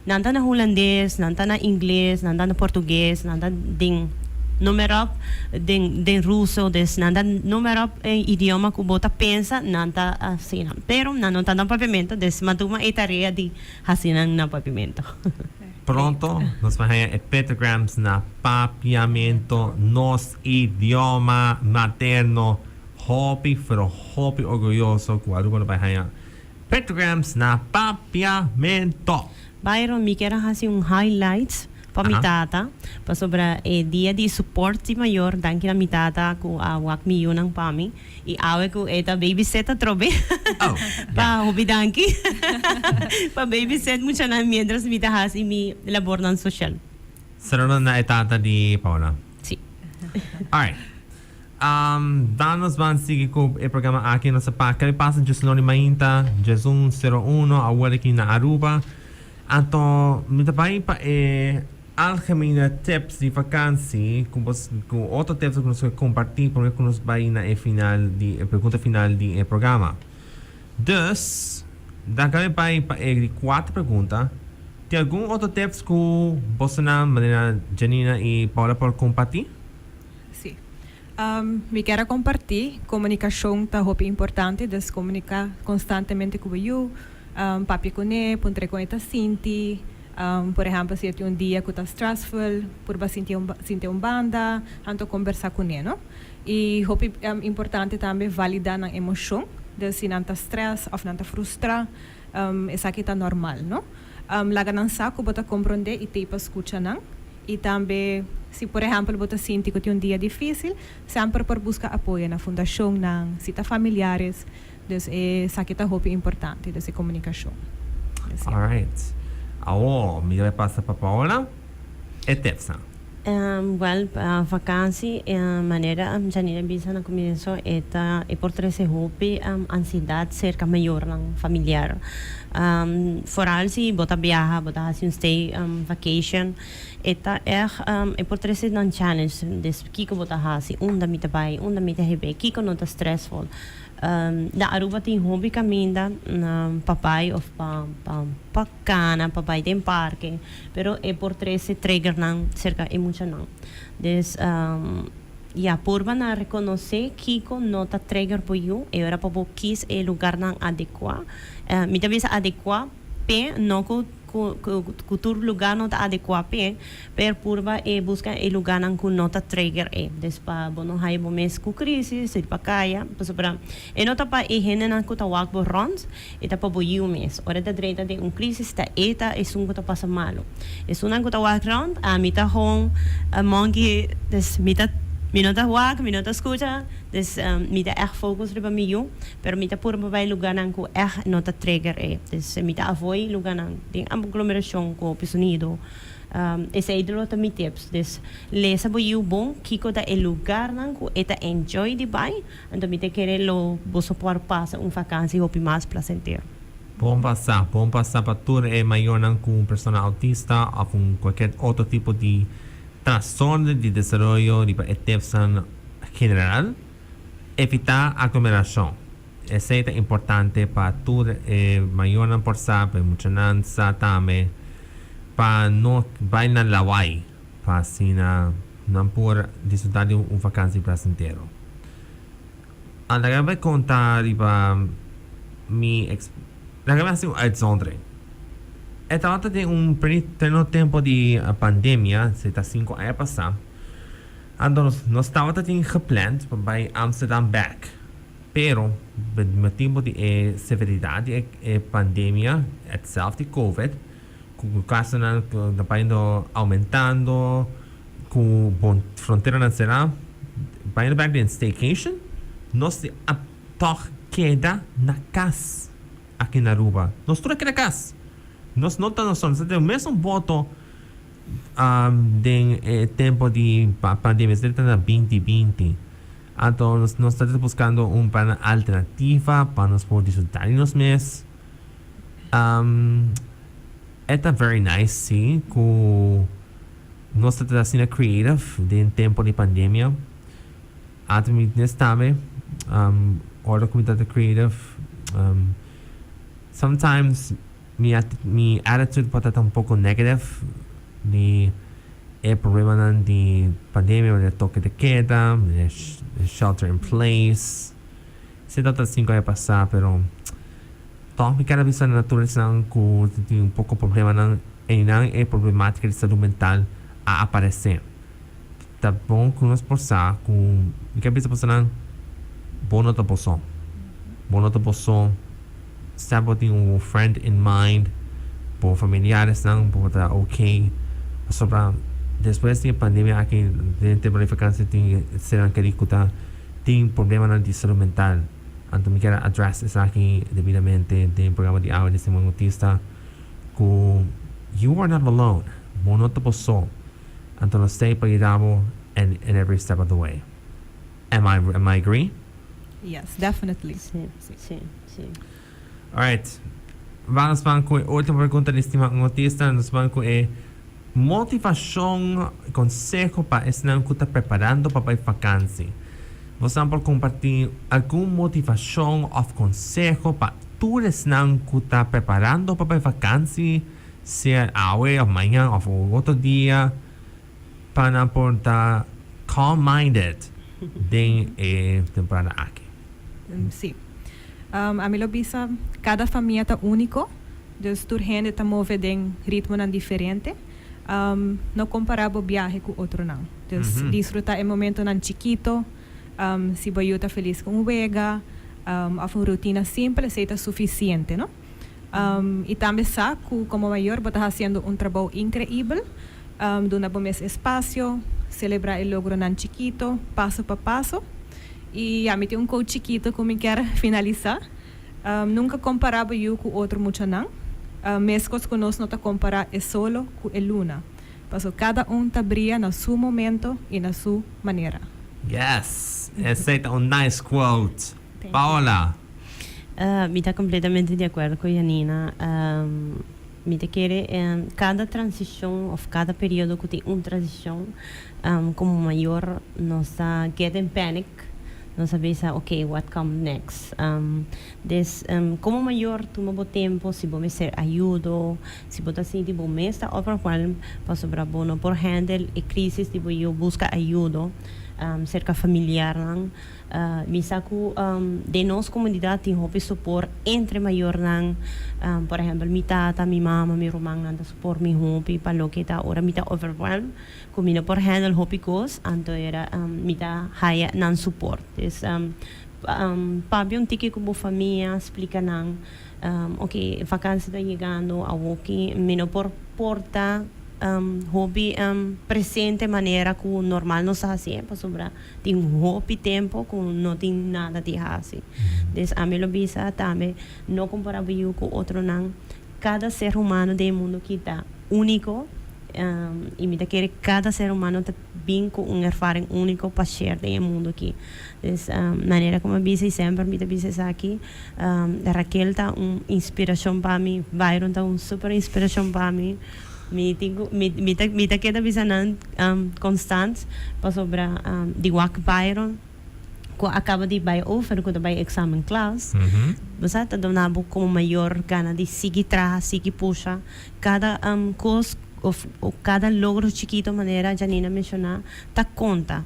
Nan ta na hulandes, nan ta na ingles, nan ta na portugues, nan ta den noem maar op, den den ruso, dus nan ta noem maar op e idioma ku bo ta pensa, nan ta hasi nan. Pero nan no ta na papiamento, dus mi a tuma e tarea di hasi nan na papiamento. Pronto nos por haña e pictograms na papiamento, nos idioma materno. Hopi pero hopi orguyoso ku Aruba lo bai haña Pictograms na Papiamento. Byron, mi kier a hasi un highlights pa mi tata, pasobra e dia di support di mayor, danki na mi tata cu a wak mi yunan pa mi, y awe cu e ta babysit atrobe, pa hopi danki pa babysit muchanan mientras mi ta hasi mi labornan social. Saludo na e tata di Paola. Si. Alright. Dan nos ban sigui ku e programa aki. Nos a pa kere pasa djesunor di mainta, djesun sero uno, awor aki na Aruba. Anto mi ta bai pa e algemene tips di vakansi ku bos ku otro tips ku nos ke kompartí prome ku nos bai na e final di e pregunta final di e programa. Dus, dan kami bai pa e di kuater pregunta. Tin algun otro tips ku bosonan manera Janina i Paula por kompartí? Sí. Mi kier a kompartí, komunikashon ta hopi importante, dus komuniká konstantemente ku bo yu, papia kuné, puntr'é kon e ta sinti. Por ehèmpel, si e tin un dia ku ta stressful, purba sinti un sinti un banda, anto kombersá kuné, no? I hopi importante tambe validá nan emoshon, dus si nan ta stress òf nan ta frustrá, esaki ta normal, no? Laga nan sa ku bo ta komprondé i t'ei pa skucha nan. I tambe si por ehèmpel bo ta sinti ku tin un dia difísil, semper por buska apoyo na fundashonnan, si ta familiares. Dus esaki ta hopi importante, dus e komunikashon. Alright. Awor mi ta bai pasa pa Paola e tipsnan. Wèl, pa vakansi, manera Janine a bisa na kumienso, e ta e por trese hopi ansiedat serka mayornan familiar. Foral si bo ta biaha, bo ta hasi un stay vacation, e ta ègt e por trese nan challenge. Des kiko bo ta hasi, unda mi ta bai, unda mi ta hebe, kiko no ta stressful. Na Aruba tin hopi caminda pa bay of pa pa cana, pa bay den parke, pero e por trece triggernan cerca e muchanan. Dus ya, purba na reconoce kico no ta trigger bo yu e ora pa bo kies e lugarnan adecua. Mi ta bisa adecua p'e, no cu cu tur lugar no ta adecua p'e, pero purba e busca e lugarnan cu no ta trigger e. Des pa bo no haya bo mes cu crisis, ir pa caya, pasobra e no ta pa e hendenan cu ta wak bo rond, e ta pa bo yiu mes. Ora e ta drenta den un crisis ta e ta esun cu ta pasa malo. Esunnan cu ta wak rond, ami ta gewoon monkey, des mi ta mi no ta wak, mi no ta scucha, des mi ta echt focus riba mi yu. Pero mi ta purba bai lugarnan ku ègt no ta trigger e. Dus mi ta avoid lugarnan den aglomerashon ku hopi sonido. Esei lo ta mi tips. Dus lesa bo yiu bon kiko ta e lugarnan ku e ta enjoy di bai, anto mi ta kere lo boso por pasa un vakansi hopi mas plasentero. Bon pasa, bon pasa pa tur e mayornan ku un persona autista òf un kualkier otro tipo di trastorno di desaroyo riba e tipsnan general. Evitá aglomerashon. Esei ta importante pa tur e mayornan por sa, pa e muchanan sa tambe, pa no bai na lawai, pa asina nan por disfrutá di un vakansi plasentero. Laga mi konta riba mi eks, laga mi hasi un uitzondering. E tabata den un pleno tempu di pandemia, esei ta sinku aña pasá. Anto nos tabata tin gepland pa bai Amsterdam bek, pero motibo di e severidad di e pandemia itself di covid, cu casonan ta bayendo aumentando, cu bon fronteranan cera, bayendo bek den staycation, nos di a tog keda na cas aki na Aruba. Nos tur a keda cas. Nos no ta nos ta den mesun boto. Den e tempo di pandemia, esei ta na 2020. Anto nos nos ta buscando un plan alternativa pa nos por disfruta di nos mes. E ta very nice si cu nos ta ta asina creative den tempo di pandemia. Anto mi mes tambe ora cu mi ta ta creative, sometimes Mi mi attitude por ta ta un poco negative di e problemanan di pandemia manera toque de queda, manera shelter in place. Esei tabata cinco aña pasa pero tog mi kier a bisa na tur esnan cu tin un poco problemanan eynan e problematica di salud mental a aparece. Ta bon cu nos por sa cu mi kier bisa bosonan bo no ta boso. Bo no ta boso. Sa bo tin un friend in mind, bo familiaresnan bo ta ok. Pasobra despues di e pandemia aki den tempo di vakantie tin sernan keri cu ta tin problemanan di salud mental. Anto mi kier a address esaki debidamente den programa di awe di Siman Autista cu you are not alone, bo no ta bo so. Anto nos t'ey pa yuda bo in every step of the way. Am I agree? Yes, definitely. Sí, sí, sí. Alright. Vamos ban cu e ultimo pregunta di estima un autista. Nos ban cu e motivacion, conseho pa esnan cu ta preparando pa bay vakantie. Bosan por comparti algun motivacion of conseho pa tur esnan cu ta preparando pa bay vakantie, sea awe of mañan of otro dia, pa nan por ta calm-minded den e temporada aki? Sí. Ami lo bisa, kada famia ta úniko, dus tur hende ta move den ritmonan diferente. No kompará bo biahe ku otronan. Dus disfrutá e momentonan chikito. Si bo yu ta felis ku un wega òf un rutina simpel, esei ta sufisiente, no? I tambe sa ku komo mayor bo ta hasiendo un trabou inkreibel. Duna bo mes espasio, selebrá e logronan chikito, paso pa paso. I ya, mi tin un quote chikito ku mi kier finalisá, Nunka kompará bo yu ku otro muchanan, meskos ku nos no ta kompará e solo ku e luna, paso kada un ta bria na su momento i na su manera. Yes! Esei ta un nice quote. Paola! Mi ta completamente di acuerdo cu Janina. Mi ta kere cada transicion of cada periodo cu tin un transicion, como mayor nos ta get in panic. Nos a bisa, "Ok, what come next?" Dus, como mayor, tuma bo tempo, si bo mester ayudo, si bo ta sinti bo mes ta overwhelmed, pasobra bo no por handle e crisis di bo yiu, busca ayudo cerca familiarnan. Mi sa cu den nos comunidad tin hopi support entre mayornan. Por ehempel, mi tata, mi mama, mi rumannan ta support mi hopi pa loke ta ora mi ta overwhelmed, cu mi no por handle hopi cos, anto era mi ta haya nan support. Dus papia un tiki cu bo famia, splica nan, "Ok, vakantie ta yegando, awoki mi no por porta hopi presente manera cu normal nos ta haci, pasobra tin hopi tempo cu no tin nada di haci." Dus ami lo bisa tambe, no compara bo yiu cu otronan. Cada ser humano den mundo aki ta unico y mi ta kere cada ser humano ta bin cu un ervaring unico pa share den mundo aki. Dus manera como bisa y semper mi ta bisa esaki, Raquel ta un inspiracion pa mi, Byron ta un super inspiracion pa mi. Mi tin cu mi ta keda bisa nan constant pasobra di wak Byron cu a caba di bay over cu ta bay examen klas. Bo sa, ta duna bo como mayor gana di sigui traha, sigui pusha cada cos of cada logro chikito, manera Janina menciona, ta conta.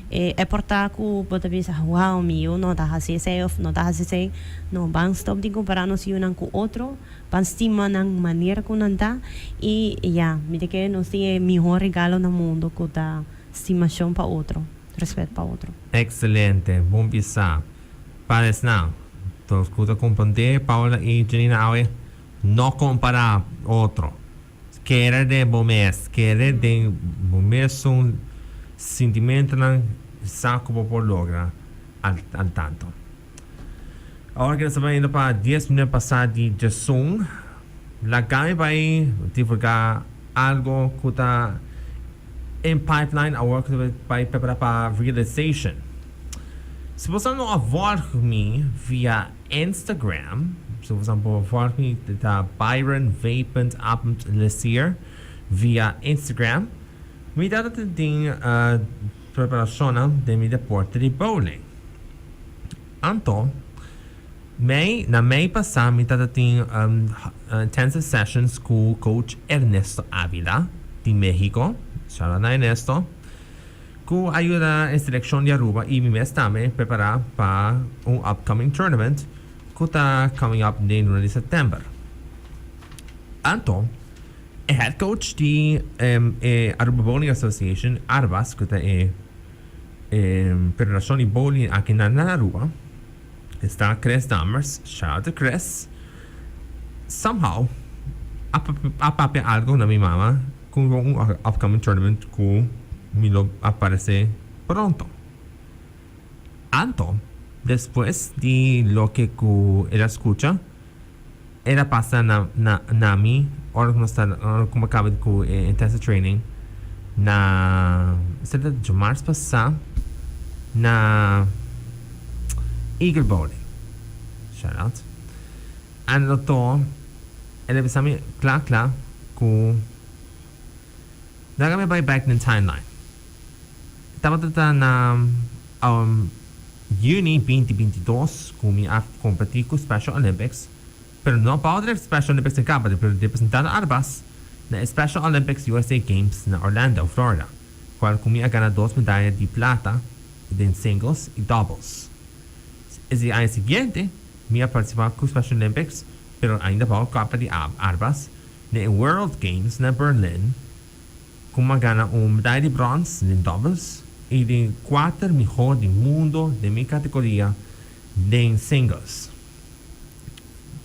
E por ta cu bo ta bisa, "Wow, mi yiu no ta haci esey of no ta haci esey." No, ban stop di compara nos yiunan cu otro, ban stima nan manera cu nan ta y ya, mi ta kere nos tin e mihor regalo na mundo cu ta stimacion pa otro, respet pa otro. Excelente, bon bisa. Padres nan, tur cu ta comprende Paula y Janina awe, no compara otro. Kere den bo mes, kere den bo mes un sentimentonan, sa cu bo por logra al tanto. Awor cu nos ta yendo pa 10 minuut pasa di 11, laga mi bay divulga algo cu ta in pipeline awor cu bay prepara pa realization. Si bo no a volg mi via Instagram, si bo no volg mi, ta Byron V.Leseer via Instagram, mi ta tin preparacion di mi deporte di bowling. Anto, mei, na mei pasa, mi ta tin intensive sessions cu coach Ernesto Avila di Mexico. Shout out na Ernesto. Cu a yuda e seleccion di Aruba y mi mes tambe prepara pa un upcoming tournament cu ta coming up den luna di september. Anto, e head coach di Aruba Bowling Association, ARBAS, cu ta e federacion di bowling aki na Aruba, ta Chris Dammers, shout out to Chris, somehow, a papia algo na mi mama cu un upcoming tournament cu mi lo aparece pronto. Anto, despues di loke cu el a scucha, el a pasa na mi, ora cu nos ora cu a caba cu intensive training, na, esey ta maart pasa, na Eagle Bowling. Shout out. Anto, el a bisa mi, cla cla, cu laga mi bay back in timeline. Tabata na juni 2022 cu mi a competi cu Special Olympics, pero no pa Special Olympics na caba, pero representando Arbas na Special Olympics USA Games na Orlando, Florida, cual cu mi a gana dos medaya di plata den singles y doubles. E aña siguiente, mi a participa cu Special Olympics, pero ainda pa capa di Arbas, na World Games na Berlin, cu mi a gana un medaya di brons den doubles y di cuater mihor di mundo den mi categoria den singles.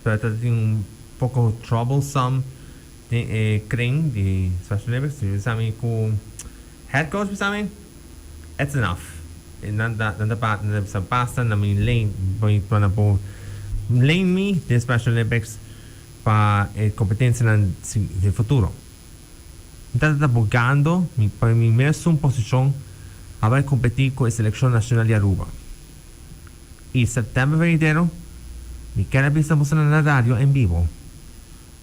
Pero tin un poco troublesome den kring di Special Olympics. Sabi cu head coach sabi, it's enough. Nan ta basta na mi lane pa na bo lane mi den Special Olympics pa competencia den futuro. Ta bogando mi pa mi mes posicion a bay competi cu e seleccion nacional di Aruba. Y september venidero, mi kier bisa boso na radio en bibo,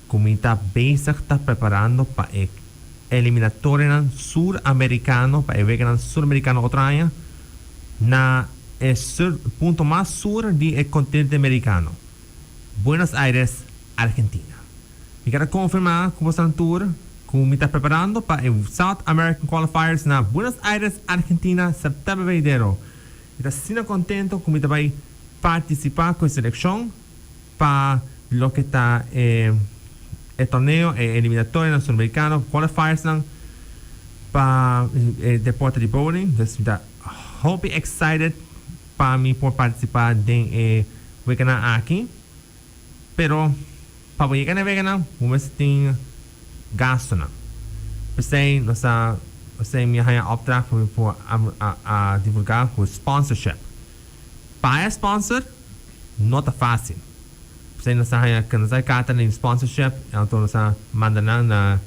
cu mi ta bezig ta preparando pa e eliminatoria suramericano, pa e weganan suramericano otro aña, na E sur, punto mas sur di e kontinente merikano, Buenos Aires, Argentina. Mi ker a konfirmá ku boso tur ku mi ta preparando pa e South American Qualifiers na Buenos Aires, Argentina, sèptèmber venidero. Mi ta asina kontento ku mi ta bai partisipá ku e selekshon pa loke ta e e torneo, e eliminatorianan suramerikano, qualifiersnan pa e deporte di bowling. Dus mi ta hopi excited pa mi por participa den e weganan aki. Pero pa bo yega na e weganan bo mester tin gastonan. P'esei nos ta p'esei mi a haña opdracht pa mi por a divulga ku sponsorship. Paga sponsor no ta facil. P'esei nos a haña nos a kata den sponsorship anto nos a manda nan na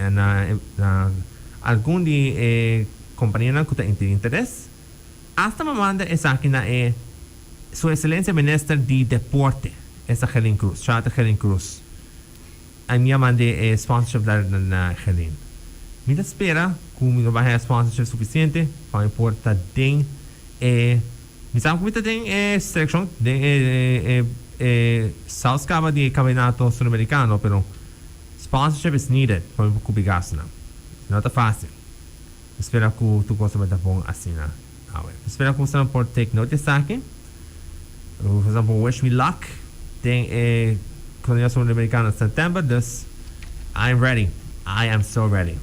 na na algun di e kompanianan ku ta tin interes. Asta mi a manda esaki na e Su Excelencia Minister di Deporte, esta Gerlin Cruz, Charlotte Gerlin Cruz. I mi a manda e sponsorship letter na Gerlin. Mi ta spera ku mi lo bai haña sponsorship sufisiente pa mi por ta den e mi sa ku mi ta den e selekshon den e e e South Caba di e Campeonato Sudamericano pero sponsorship is needed pa mi por kubri gastunan. No ta fácil. Mi spera ku tur kos ta bai ta bon asina awe. Mi spera ku bosonan por take note di esaki. Bosonan por wish me luck den e Torneo Sudamericano September. Dus I'm ready. I am so ready.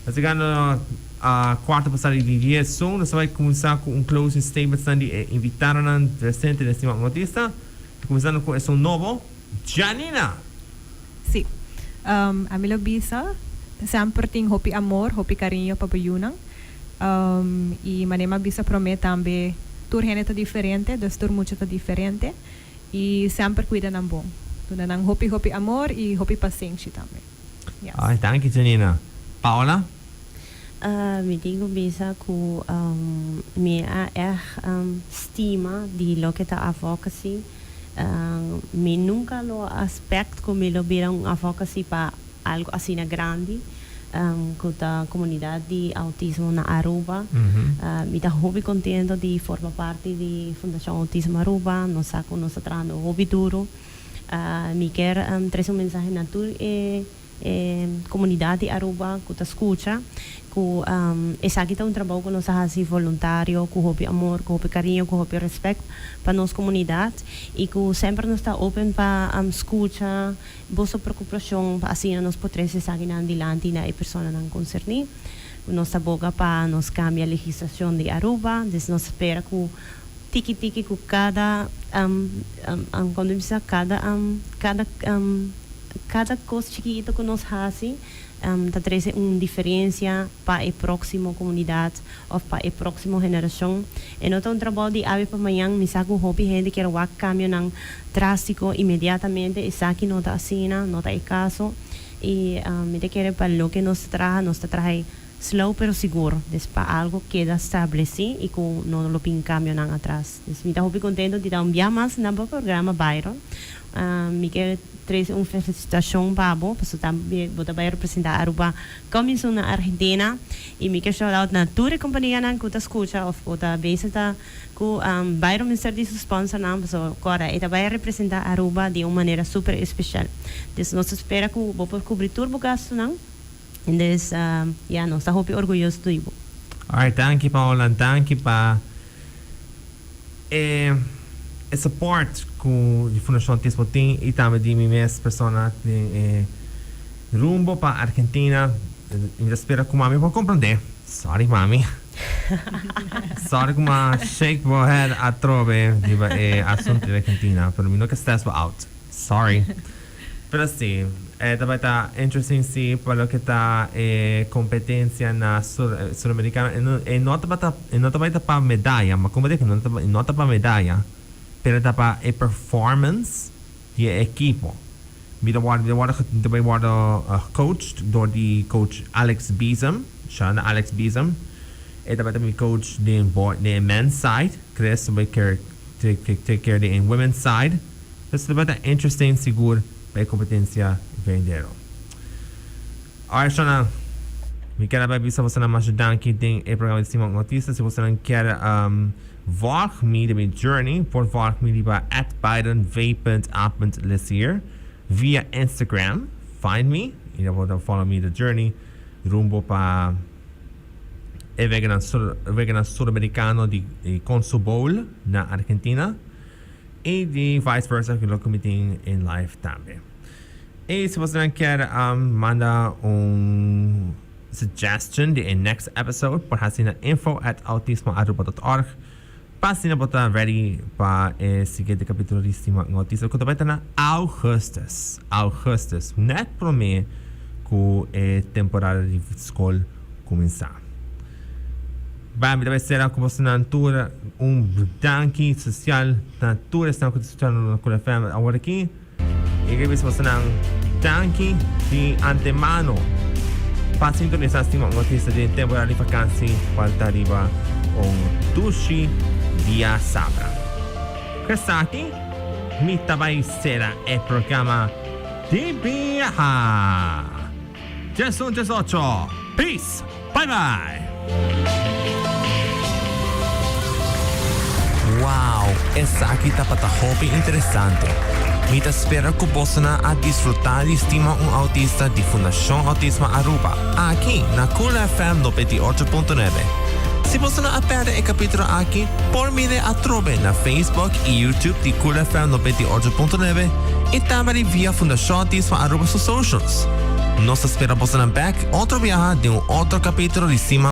Ta yegando a cuarto pasá di 10 un. Nos ta bai cuminsa cu un closing statementsnan di e invitadonan presente den Stima Autista. Cuminsando cu esun nobo, Janina! Sí. Ami lo bisa, semper tin hopi amor, hopi cariño pa bo yunan. Y manera mi a bisa prome tambe, tur hende ta diferente, dus tur mucha ta diferente. Y semper cuida nan bon. Duna nan hopi hopi amor y hopi pasenshi tambe. Yes. Ay, danki Janina. Paola? Mi tin cu bisa cu mi a echt stima di loke ta advocacy. Mi nunca lo a expect cu mi lo bira un advocacy pa algo asina grandi cu ta comunidad di autismo na Aruba. Mi ta hopi contento di forma parti di Fundacion Autismo Aruba. Nos sa cu nos ta trahando hopi duro. Mi kier trece un mensahe na tur e comunidad di Aruba cu ta scucha cu esaki ta un trabou cu nos ta haci voluntario, cu hopi amor, cu hopi cariño, cu hopi respect pa nos comunidad y cu semper nos ta open pa scucha boso preocupacion pa asina nos por trece esakinan dilanti na e personanan concerni. Nos ta boga pa nos cambia legislacion di Aruba, dus nos spera cu Tiki tiki ku kada kon ta bisa kada kada kada kos chikito ku nos hasi ta trese un diferensia pa e próksimo komunidat òf pa e próksimo generashon. E no ta un trabou di awe pa mañan. Mi sa ku hopi hende kier wak kambionan drástiko inmediatamente. Esaki no ta asina, no ta e kaso. I mi ta kere pa loke nos ta traha, nos ta traha Slow pero sigur, des pa algo keda stableci y cu no lo bin cambionan atras. Des mi ta hopi contento di ta un bia mas na bo programa Byron. Mi ke trece un felicitacion pa bo pasobra tambe bo ta bay representa Aruba coming soon na Argentina y mi ke shout out na tur e companianan cu ta scucha of cu ta bezig ta cu Byron mester di su sponsornan pasobra corda e ta bay representa Aruba di un manera super especial. Des nos ta spera cu bo por cubri tur bo gastonan. Dus ya nos ta hopi orguyoso di bo. Alright danki Paola danki pa e e support ku di Fundashon Autismo tin i tambe di mi mes persona den e rumbo pa Argentina mi ta spera ku mami por komprondé sorry mami sorry ku mi a shake bo head atrobe riba e asuntu di Argentina pero mi no ke stress bo out sorry. Pero si, e ta bai ta interesting si pa loke ta e competencia na Sur Suramericano. E no e no tabata e no ta bai ta pa medaya, ma como dije no ta no ta pa medaya, pero ta pa e performance di e ekipo. Mi ta wòrdu mi ta wòrdu mi ta bai wòrdu gecoached dor di coach Alex Beezum, Shana Alex Beezum. E ta bai ta mi coach den boy den e men's side, Chris ta bai care take take care den e women's side. Esaki tabata interesting sigur pa e competencia vendero. Alright Shona. Mi kier a bai bisa bosonan masha danki den e programa di Stima un Autista. Si bosonan kier volg mi den mi journey, por volg mi riba at byronv.a.lesier via Instagram. Find me y bo ta follow mi the journey rumbo pa e weganan weganan Suramericano di Consobol na Argentina y di vice versa loke mi tin in life tambe. Y si bosonan kier manda un suggestion di e next episode por haci na info at autismoaruba.org pa asina bo ta ready pa e siguiente capitulo di Stima un Autista cu ta bay ta na augustus, augustus, net prome cu e temporada di scol cuminsa. Bay mi ta bay cera cu bosonan tur un danki social na tur esnan cu ta scuchando na Cool FM awor aki. E ke bisa bosonan danki di antemano pa sintonisa Stima un Autista den temporada di vakansi cual ta riba un dushi dia sabra. Ku esaki mi ta bai sera e programa di biaha. 11 18. Peace! Bye bye! Wow, esaki tabata hopi interesante. Mi ta spera cu bosonan a disfruta di Stima un Autista di Fundacion Autismo Aruba, aki na Cool FM 98.9. Si bosonan a perde e capitulo aki, por mire atrobe na Facebook y YouTube di Cool FM 98.9 y tambe di via Fundacion Autismo Aruba su socials. Nos ta spera bosonan bek otro biaha den un otro capitulo di Stima.